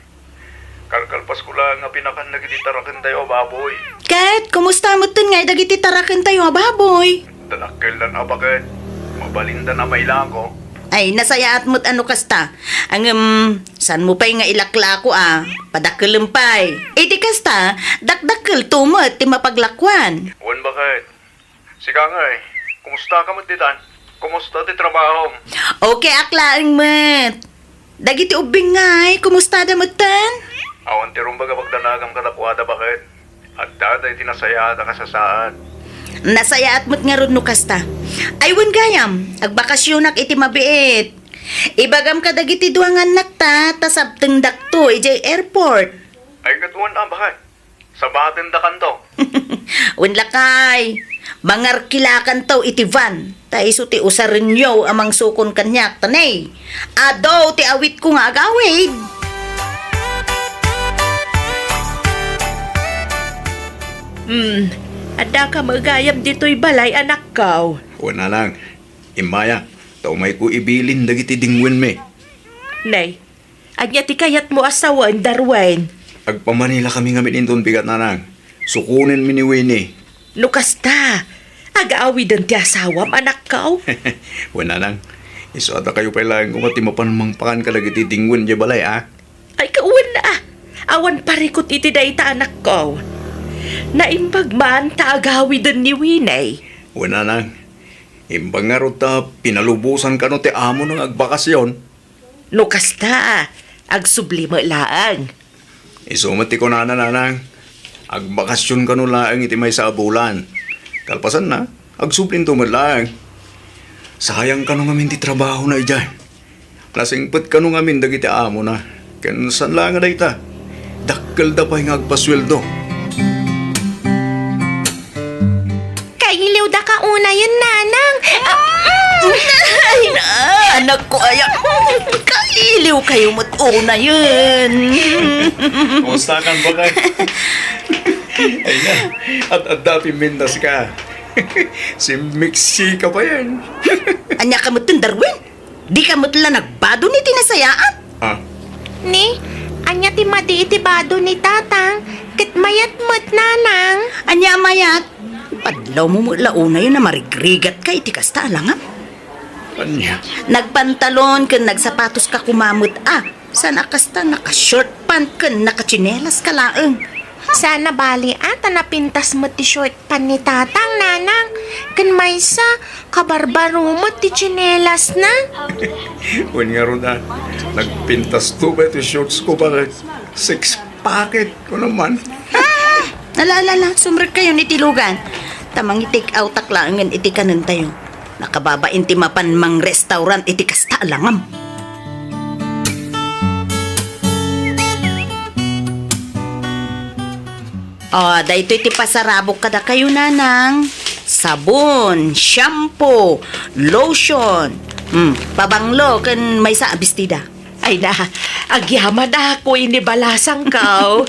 Kalkalpasko laeng a pinakan dagiti tarakentayo a baboy. Ket kumusta metten ngay dagiti tarakentayo a baboy? Dadakkeldan a, baket. Mabalindan a mailako. Ay, nasayaat met a no kasta. Ngem, saanmo pay nga ilaklako a? Padakkelem pay. Iti kasta, dakdakkelto met ti mapaglakuan. Wen, baket. Sika ngay, kumusta ka met ditan? Kumusta ti trabahom? Okay ak laeng met. Dagiti ubbing ngay, kumustada metten? Awan ti rumbeng a pagdanagam kadakuada, baket. Adda daydi nasayaat a kasasaad. Nasayaat met ngarud no kasta. Ay, wen gayam, agbakasionak iti mabiit. Ibagam kadagiti dua nga annakta, ta sabtengdakto idiay airport. Ay, ket wen a, baket. Sabatendakanto. Wen lakay, mangarkilakanto iti van. Ta isu ti usarenyo a mangsukon kaniak, ta ne, adu ti awitko nga agawid. Hmm, addaka met gayam ditoy balay, anakko? Wen, nanang, immaya, ta umayko ibilin dagiti dingwenmi. Nay, ania ti kayatmo a sawen, Darwin? Agpamanilakami ngamin inton bigat, nanang. Sukonenmi ni Winnie. No kasta, agaawiden ti asawam, anakko? Wen, nanang, isu a dakayo pay laeng koma ti mapan mangpakan kadagiti dingwen idiay balay, a? Ay, ket wen a. Awan parikut iti dayta, anakko. Naimbag man ta agawiden ni Winnie. Wen, nanang, imbag ngarud ta pinalubosan kano ti amona nga agbakasion. No kasta, agsubli met laeng. Isu met ti kunana, nanang. Agbakasion kano laeng iti maysa a bulan. Kalpasanna, agsublinto met laeng. Sayang kano ngamin ti trabahona idiay. Nasingpet kano ngamin dagiti amona. Ken saan laeng a dayta, dakkelda pay nga agpasueldo. Kailiwda ka unayen, nanang. Ay, na, anakko aya. Kailiw kayo met unayen. Kumusta kan, baket? Ay na, at adda pimintas ka. Simmiksi ka pay. Ania ka metten, Darwin? Dika met la nagbadon iti nasayaat? Ah. Ni, ania ti madi iti bado ni tatang? Ket mayat met, nanang. Ania a mayat? Padlawmo met la unayen a marigrigat ka iti kasta a langam. Ania? Nagpantalon ken nagsapatos ka koma met a. Saan a kasta naka-short pant ken nakatsinelas ka laeng? Saan a bali a ta napintas met ti short pant ni tatang, nanang. Ken maysa, kabarbaro met ti tsinelasna. Wen ngarud a, nagpintasto pay ti shorts ko, baket. Six pocket ko naman. Ah! Ala, ala, ala, sumrekkayon iti lugan. Ta mangi-take outak laengen iti kanentayo. Nakababain ti mapan mangrestaurant iti kasta a langam. O, daytoy ti pasarabok kadakayo, nanang. Sabon, shampoo, lotion, hmm, pabanglo, ken maysa a bestida. Ay na, agyamanak, wen ni balasangko.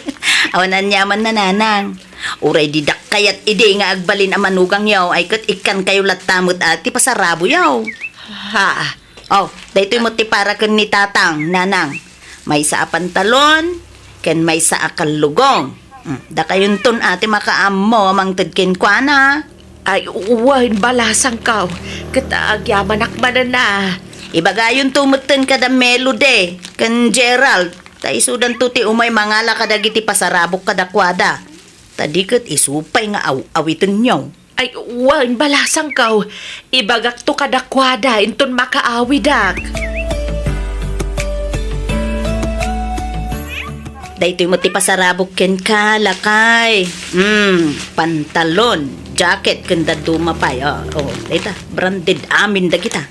Awan aniamanna, nanang. Uray didak kayat idi nga agbalin a manugangyo, ay ket ikkankayo latta met a ti pasaraboyo. Ha? O, daytoy met ti para ken ni tatang, nanang. Maysa a pantalon, ken maysa a kallugong. Hmm, dakayonton a ti makaammo a mangted kenkuana. Ay, wen, balasangko. Ket agyamanak manen a. Ibagayonto metten kada Melody ken Gerald, ta isudanto ti umay mangala kadagiti pasarabok kadakuada. Ta di ket isu pay nga aw-awitenyo. Ay, wen, balasangko. Ibagakto kadakuada inton makaawidak. Daytoy met ti pasarabok kenka, lakay. Hmm, pantalon, jacket, ken dadduma pay. O, o, dayta, branded amin dagita.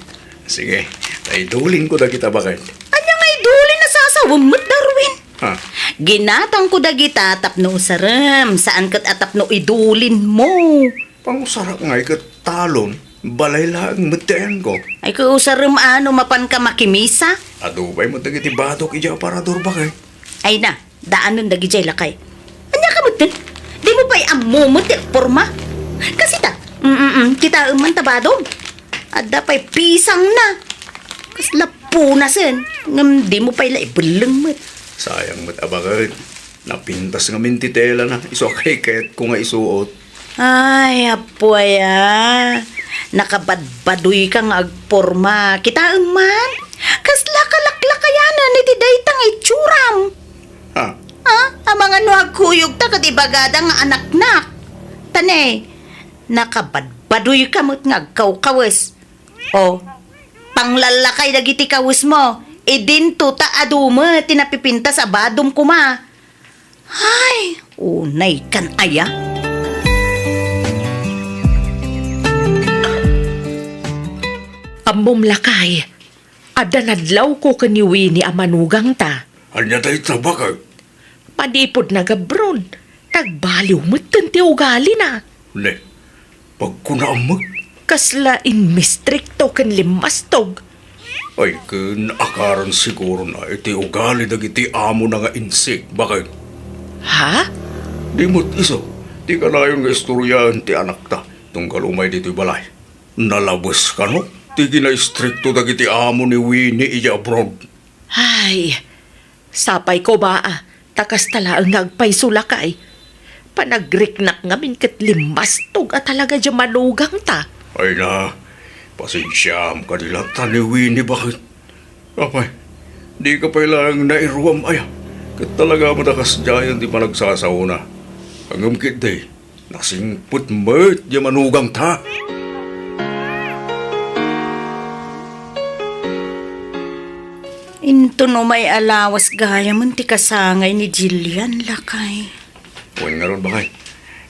Sige, ta idulinko dagita, baket. Ania nga idulin a sasawem met, Darwin? Ha? Ginatangko dagita tapno usarem, saan ket a tapno idulinmo. Pangusarak ngay ket talon, balay laeng met ti ayanko. Ay, ket usarem a no mapanka makimisa? Adu pay met dagiti badok idiay aparador, baket. Ay na, daanen dagidiay, lakay. Ania ka metten? Dimo pay Ammo met ti agporma. Kasita, mm, mm, kitaem man ta badom. Adda pay pisangna. Kasla punasen, ngem dimo pay la ibelleng met. Sayang met a baket. Napintas ngamin ti telana, isu a kaykayatko nga isuot. Ay, apo aya. Nakabadbadoyka nga agporma. Kitaem man. Kasla kalaklakayanan iti dayta nga itsuram. Ha? Ha? Amangan no agkuyogta ket ibagada nga anaknak. Ta ne, nakabadbadoyka met nga agkawkawes. O, panglallakay dagiti kawesmo. Idinto ta adu met ti napipintas a badom koma. Ay, unay kan aya. Ammom, lakay, adda nadlawko ken ni Winnie a manugangta. Ania dayta, baket? Manipud nag-abroad, nagbaliw metten ti ugalina. Ne, pagkunaam met? Kasla immistrikto ken limmastog. Ay, ken akaran sigurona iti ugali dagiti amona nga insik, baket. Ha? Di met isu ti kanayon nga istoryaen ti anakta tunggal umay ditoy balay. Nalabes kano ti kinaistrikto dagiti amo ni Winnie idiay abroad. Ay, sapay koma a, ta kasta laeng nga agpayso, lakay. Panagriknak ngamin ket limmastog a talaga diay manugangta. Ay na, pasensiaam kadi latta ni Winnie, baket. Apay, dika pay laeng nairuam aya. Ket talaga met a kasdiayen ti panagsasaona. Ngem ketdi, nasingpet met diay manugangta. Inton umay a lawas gayamen ti kasangay ni Jillian, lakay. Wen ngarud, baket.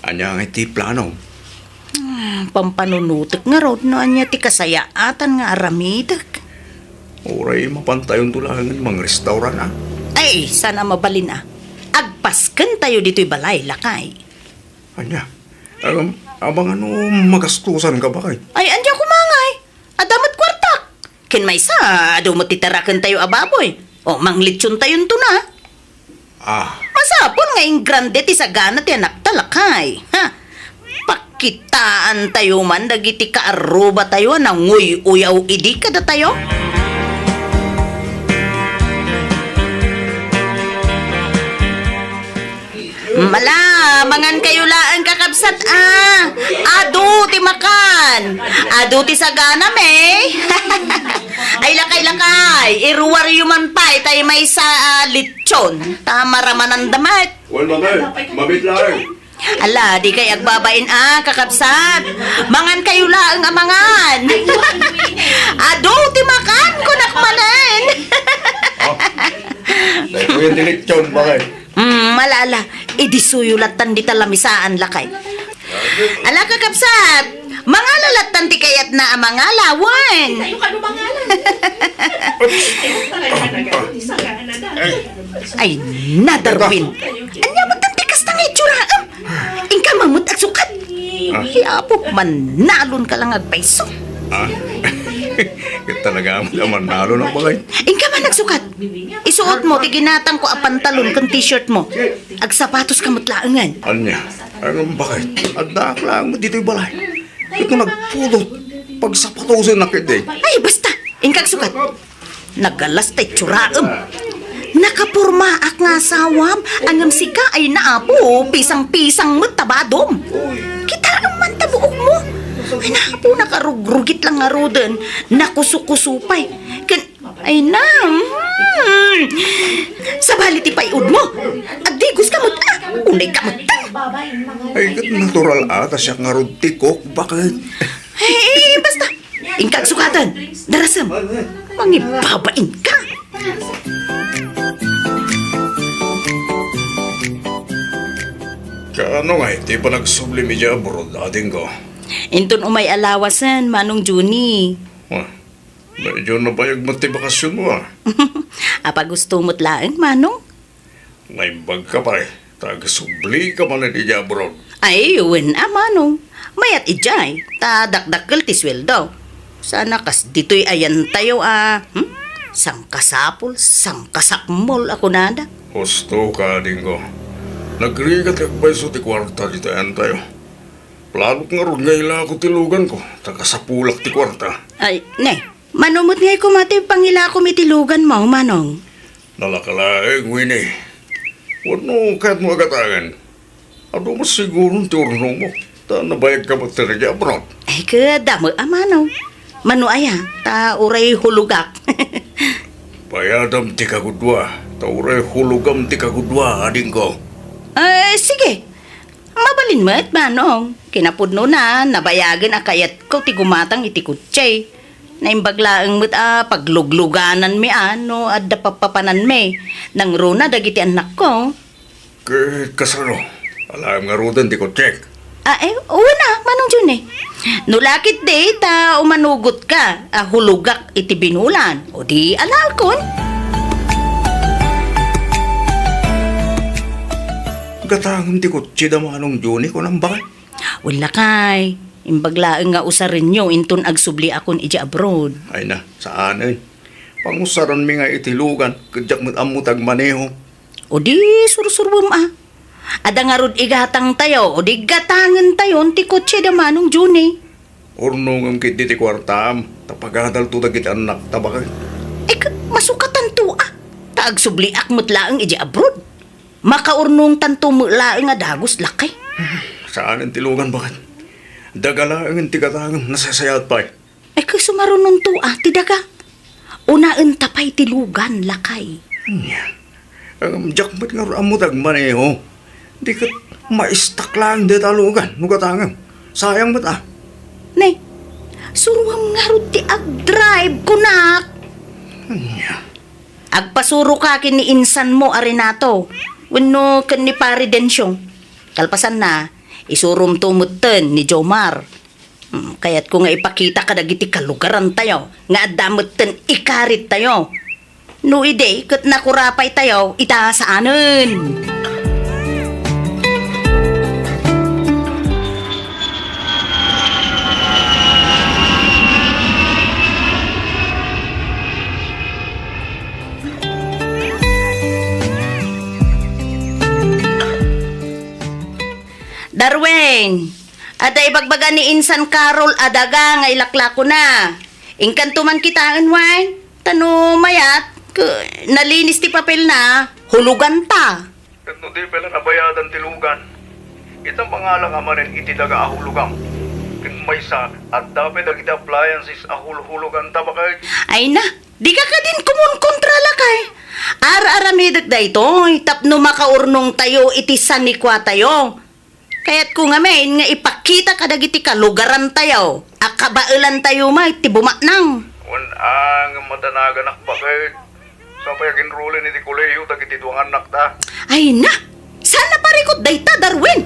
Ania ngay ti planom? Ah, pampanunotek ngarud no ania ti kasayaatan nga aramidek. Uray mapantayonto laengen mangrestauran a. Ay, saan a mabalin a. Agpaskentayo ditoy balay, lakay. Ania? Am-, amangan no magastosanka, baket? Ay, ania koma ngay? Adda met kuartak. Ken maysa, adu met ti tarakentayo a baboy. O, manglitsontayontona. Ah. Masapul nga ingrande ti sagana ti anakta, lakay. Ha? Pakitaantayo man dagiti kaarrubatayo a nanguy-uyaw idi kadatayo. Mala, mangankayo laeng, kakabsat, a. Adu ti makan. Adu ti sagana, me. Ay, lakay, lakay. Iruaryo man pay tay maysa a litson. Ta maramananda met. Wen, mami. Mamit laeng. Ala, dikay agbabain a, kakabsat. Mangankayo laeng a mangan. Adu ti makan, kunak manen. Oh. Daytoyen ti litson, baket. Mm, ala, ala. Idisuyo lattan dita lamisaan, lakay. Ala, kakabsat, mangala lattan ti kayatna a mangala, wen. Ay, na, Darwin. Ania met ti kasta nga itsuraem? Inka man met agsukat. Ah. Ay, apo, mannalonka lang agpayso. Ah? Ket talaga met a mannalon, baket. Inka man agsukat. Isuotmo ti ginatangko a pantalon ken t-shirtmo. Agsapatoska met laengen. Ania? Ngem, baket? Addaak laeng met ditoy balay. Ket no nagpudot, pagsapatosennak ketdi. Ay, basta! Inka agsukat. Nagalas ta itsuraem. Nakapormaak nga asawam, ngem sika ay naapo, pisang-pisang met ta badom. Kitaem man ta buokmo. Ay, naapo, nakarugrugit lang ngaruden. Nakusukuso pay. Ken Ay na, hmm. Sabali ti pay-udmo. Agdigoska met a. Unayka met. Ay, ket natural a, ta siak ngarud ti kok, baket. Ay, basta. Inka agsukaten. Darasem. Mangibabainka. Kaano ngay ti panagsublim idiay abroad, adingko? Inton umay a lawasen, Manong Juni. Ah, Medyo nabayag met ti bakasionmo, a. Apa gusto met laeng, Manong? Naimbagka pay, ta agsublika manen idiay abroad. Ay, wen a, Manong. Mayat idiay, ta dakdakkel ti sueldo. Sana kas ditoy ayantayo a, hmm? Sangkasapul, sangkasakmol a kunada. Husto ka, adingko. Nagrigat ti agpayso ti kuarta dita ayantayo. Planok ngarud nga ilako ti luganko, ta kasapulak ti kuarta. Ay, ne, mano met ngay koma ti pangilakom iti luganmo, Manong? Nalaka laeng, Winnie. Wenno kayatmo a gatangen? Adu met siguron ti urnomo, ta nabayagka met ti abroad. Ay, ket damo a Manong. Mano aya, ta uray hulogak. Bayadam ti kagudua, ta uray hulogam ti kagudua, adingko. Ay, sige. Mabalin met, Manong. Kinapudnona, nabayagen a kayatko ti gumatang iti kotse. Naimbag laeng met a pagluglugananmi a no adda pappapananmi. Nangruna dagiti annakko. Ket kasano? Alaem ngaruden ti kotsek? Ah, eh, wen a, Manong Johnny. No lakit di, ta umanugotka a hulogak iti binulan. O di, alaekon. Gatangem ti kotse da Manong Johnny, kunam baket? Wen lakay, imbag laeng nga usarenyo inton agsubliakon idiay abroad. Ay na, saanen. Pangusaranmi nga iti lugan, ket diak met ammo ti agmaneho. O di, sursuruem a. Adda ngarud igatangtayo, o di gatangentayon ti kotse da Manong Johnny. Urnongem ketdi ti kuartam, ta pagadalto dagiti annakta baket. Eh, ket masukatanto a. Ta agsubliak met laeng idiay abroad. Makaurnongtanto met laeng a dagus, lakay. Saanen ti lugan, baket. Daga laengen ti gatangem, nasasayaat pay. Ay, ket sumarunonto a ti daga. Unaenta pay ti lugan, lakay. Ania? Ngem diak met ngarud ammo ti agmaneho. Di ket maistak laeng dayta a lugan no gatangem. Sayang met a. Ne, suroam ngarud ti agdrive, kunak. Ania? Agpasuroka ken ni insanmo a Renato, wenno ken ni Pare Dencio. Kalpasanna, isuromto metten ni Jomar. Hmm, kayatko nga ipakita kadagiti kalugarantayo nga adda metten ikarittayo. No idi ket nakurapaytayo, ita saanen. Darwin, adda ibagbaga ni insan Carol a daga nga ilaklakona. Inkanto man kitaen, wen? Ta no mayat, ke-, nalinis ti papelna, huloganta. Ket no di pay la nabayadan ti lugan, ita mangalaka manen iti daga a hulogam. Ket maysa, adda pay dagiti appliances a hulhuloganta, baket. Ay na, dika kadin kumunkontra, lakay. Ar-aramidek daytoy tapno makaurnongtayo iti sanikuatayo. Kayatko ngamin nga ipakita kadagiti kalugarantayo a kabaelantayo met ti bumatnang. Wen a, ngem madanaganak, baket. Sapay aginrulen iti kolehiyo dagiti dua nga annakta. Ay na! Saan a parikut dayta, Darwin?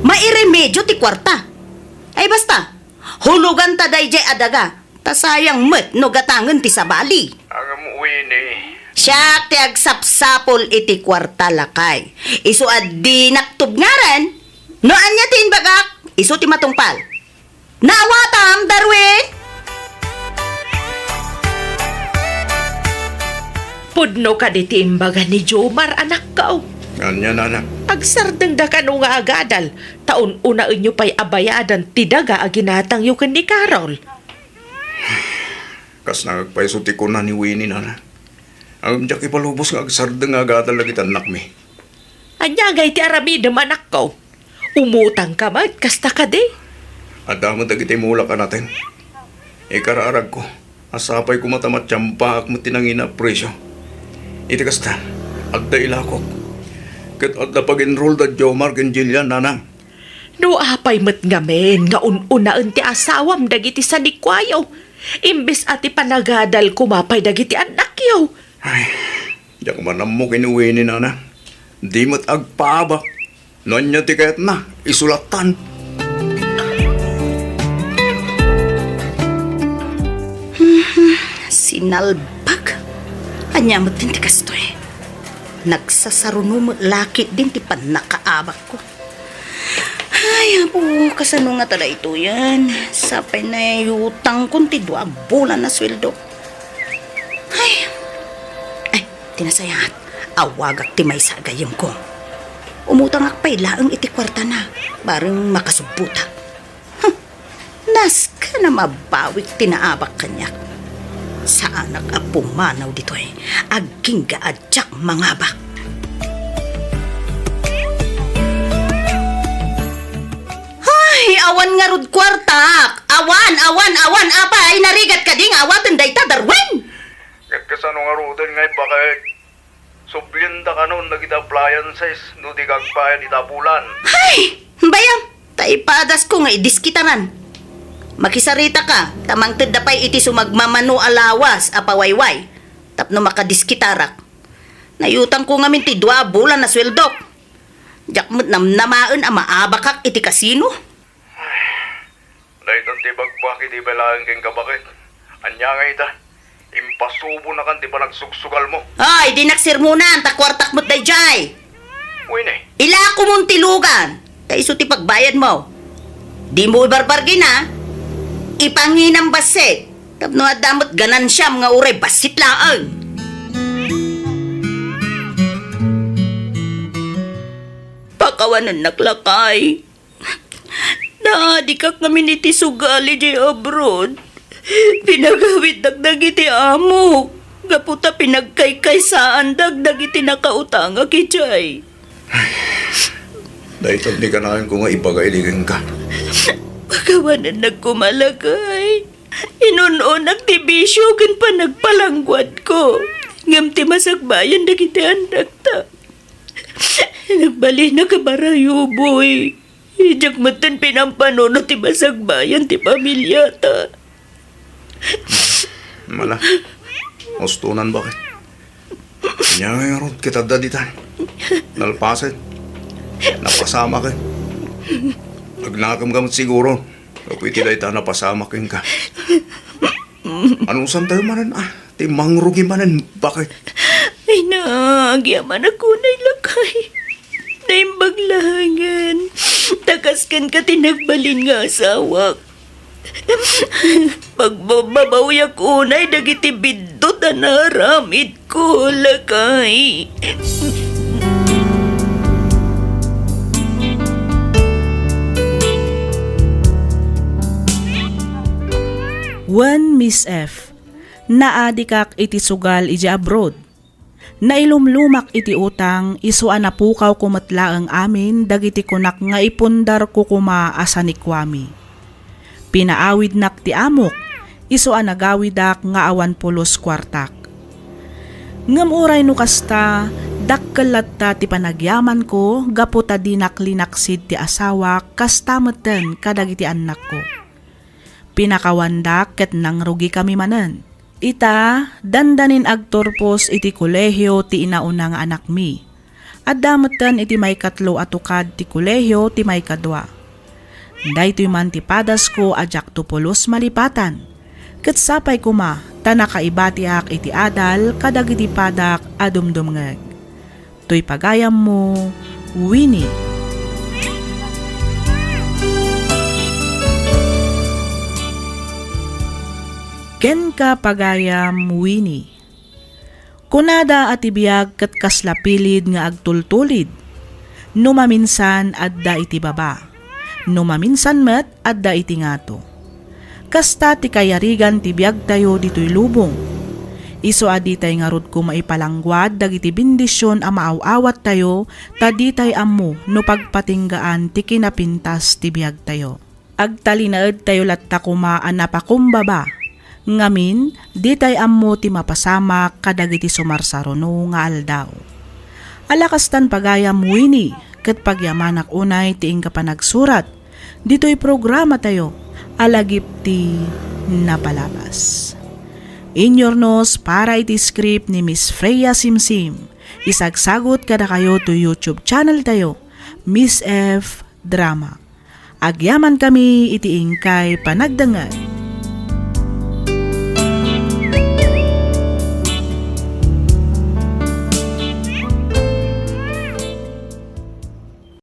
Mairemedio ti kuarta. Ay basta, huloganta daydiay a daga, ta sayang met no gatangen ti sabali. Ngem, Winnie. Siak ti agsapsapul iti kuarta, lakay. Isu a dinak tubngaran. No ania ti imbagak, isu ti matungpal. Naawatam, Darwin? Pudno kadi ti imbaga ni Jomar, anakko? Ania, nana? Agsardengda kano nga agadal, ta un-unaenyo pay a bayadan ti daga a ginatangyo ken ni Carol. Kas nangagpayso ti kuna ni Winnie, nana. Ngem diak ipalubos nga agsardeng nga agadal dagiti annakmi. Ania ngay ti aramidem, anakko? Umutangka met, kasta kadi? Adda met dagiti mulak a naten. Ikararagko, a sapay koma ta matiampaak met ti nangina a presio. Iti kasta, adda ilakok. Ket adda pag-enroll da Jomar ken Jillian, nanang. No apay met ngamin nga un-unaen ti asawam dagiti sanikuayo, imbes a ti panagadal koma pay dagiti annakyo? Ay, diak man ammo ken Winnie, nana. Di met agpaabak. No ania ti kayatna, isu lattan. Sinalbag. Ania met ti kastoy? Nagsasaruno met la ketdin ti pannakaabakko. Ay, Apo, kasano ngata daytoyen? Sapay naiutangkon ti dua a bulan a sueldo. Ay, ay, ti nasayaat, awagak ti maysa a gayyemko. Umutangak pay laeng iti kuartana, bareng makasubbotak. Huh, nasken a mabawik ti naabak kaniak. Saanak a pumanaw ditoy, agingga a diak mangabak. Ay, awan ngarud kuartak! Awan, awan, awan! Apay, narigat kadi nga awaten dayta, Darwin? Ket kasano ngaruden nga ibaket? Sublienda kanon dagiti appliances no di ka agbayad ita a bulan. Hay! Bayam, ta ipadasko nga idiskitaran. Makisaritaka, ta mangtedda pay iti sumagmamano a lawas a pawayway tapno makadiskitarak. Naiutangko ngamin ti dua a bulan a sueldok. Diak met namnamaen a maabakak iti kasino. Daytan ti ibagbagak iti balaen kenka, baket. Ania nga ita? Impasubonakan ti panagsugsugalmo. Ay, dinak sermonan, ta kuartak met daydiay. Wen, eh. Ilakomon ti lugan, ta isu ti pagbayadmo. Dimo ibarbargin, a. Ipanginam bassit. Tapno adda met ganansiam nga uray bassit laeng. Pakawanennak, lakay. Naadikak ngamin iti sugal idiay abroad. Pinagawiddak dagiti amok gapu ta pinagkaykaysaandak dagiti nakautangak idiay. Dayta ti kanayon ko nga ibaga idi kenka. Pakawanennak koma, lakay. Inun-unak ti bisio ken panagpalangguadko. Ngem ti masakbayan dagiti annakta. Nagbalinak a barayuboy. Diak metten pinampanunot ti masakbayan ti pamiliata. Mala, ustonan, baket. Ania ngarud ket adda ditan? Nalpasen. Napasamaken. Agnakem ka met siguro. Gapu iti dayta napasamak kenka. Anusantayo manen, a, ti mangrugi manen, baket? Ay na, agyamanak unay, lakay. Naimbag laengen. Ta kas kenka ti nagbalin nga asawak. Pagbababawyak unay dagiti biddut a naaramidko, lakay. Wen, Miss F, naadikak iti sugal idiay abroad. Nailumlumak iti utang, isu a napukawko met laeng amin dagiti kunak nga ipundarko koma a sanikuami. Pinaawidnak ti amok, isu a nagawidak nga awan pulos kuartak. Ngem uray no kasta, dakkel latta ti panagyamanko gapu ta dinak linaksid ti asawak, kasta metten kadagiti annakko. Pinakawandak ket nangrugikami manen. Ita, dandanin agturpos iti kolehio ti inauna nga anakmi. Adda metten iti maikatlo a tukad ti kolehio ti maikadua. Daytoy man ti padasko a diakto pulos malipatan. Ket sapay koma ta nakaibatiak iti adal kadagiti padak a dumdumngeg. Toy pagayammo, Winnie. Kenka, pagayam Winnie. Kunada a ti biag ket kasla pilid nga agtultulid. No maminsan, adda iti baba. No maminsan met, adda iti ngato. Kasta ti kayarigan ti biagtayo ditoy lubong. Isu a ditay ngarud koma ipalangguad dagiti bendision a maaw-awattayo, ta ditay ammo no pagpatinggaan ti kinapintas ti biagtayo. Agtalinaedtayo latta koma a napakumbaba. Ngamin, ditay ammo ti mapasamak kadagiti sumarsaruno nga aldaw. Ala kastan pagayam Winnie, ket pagyamanak unay ti inka panagsurat ditoy programatayo a Lagip ti Napalabas. Inyurnos para iti script ni Miss Freya Simsim. Isagsagut kadakayo toy YouTube channeltayo, Miss F Drama. Agyamankami iti inkay panagdengngeg.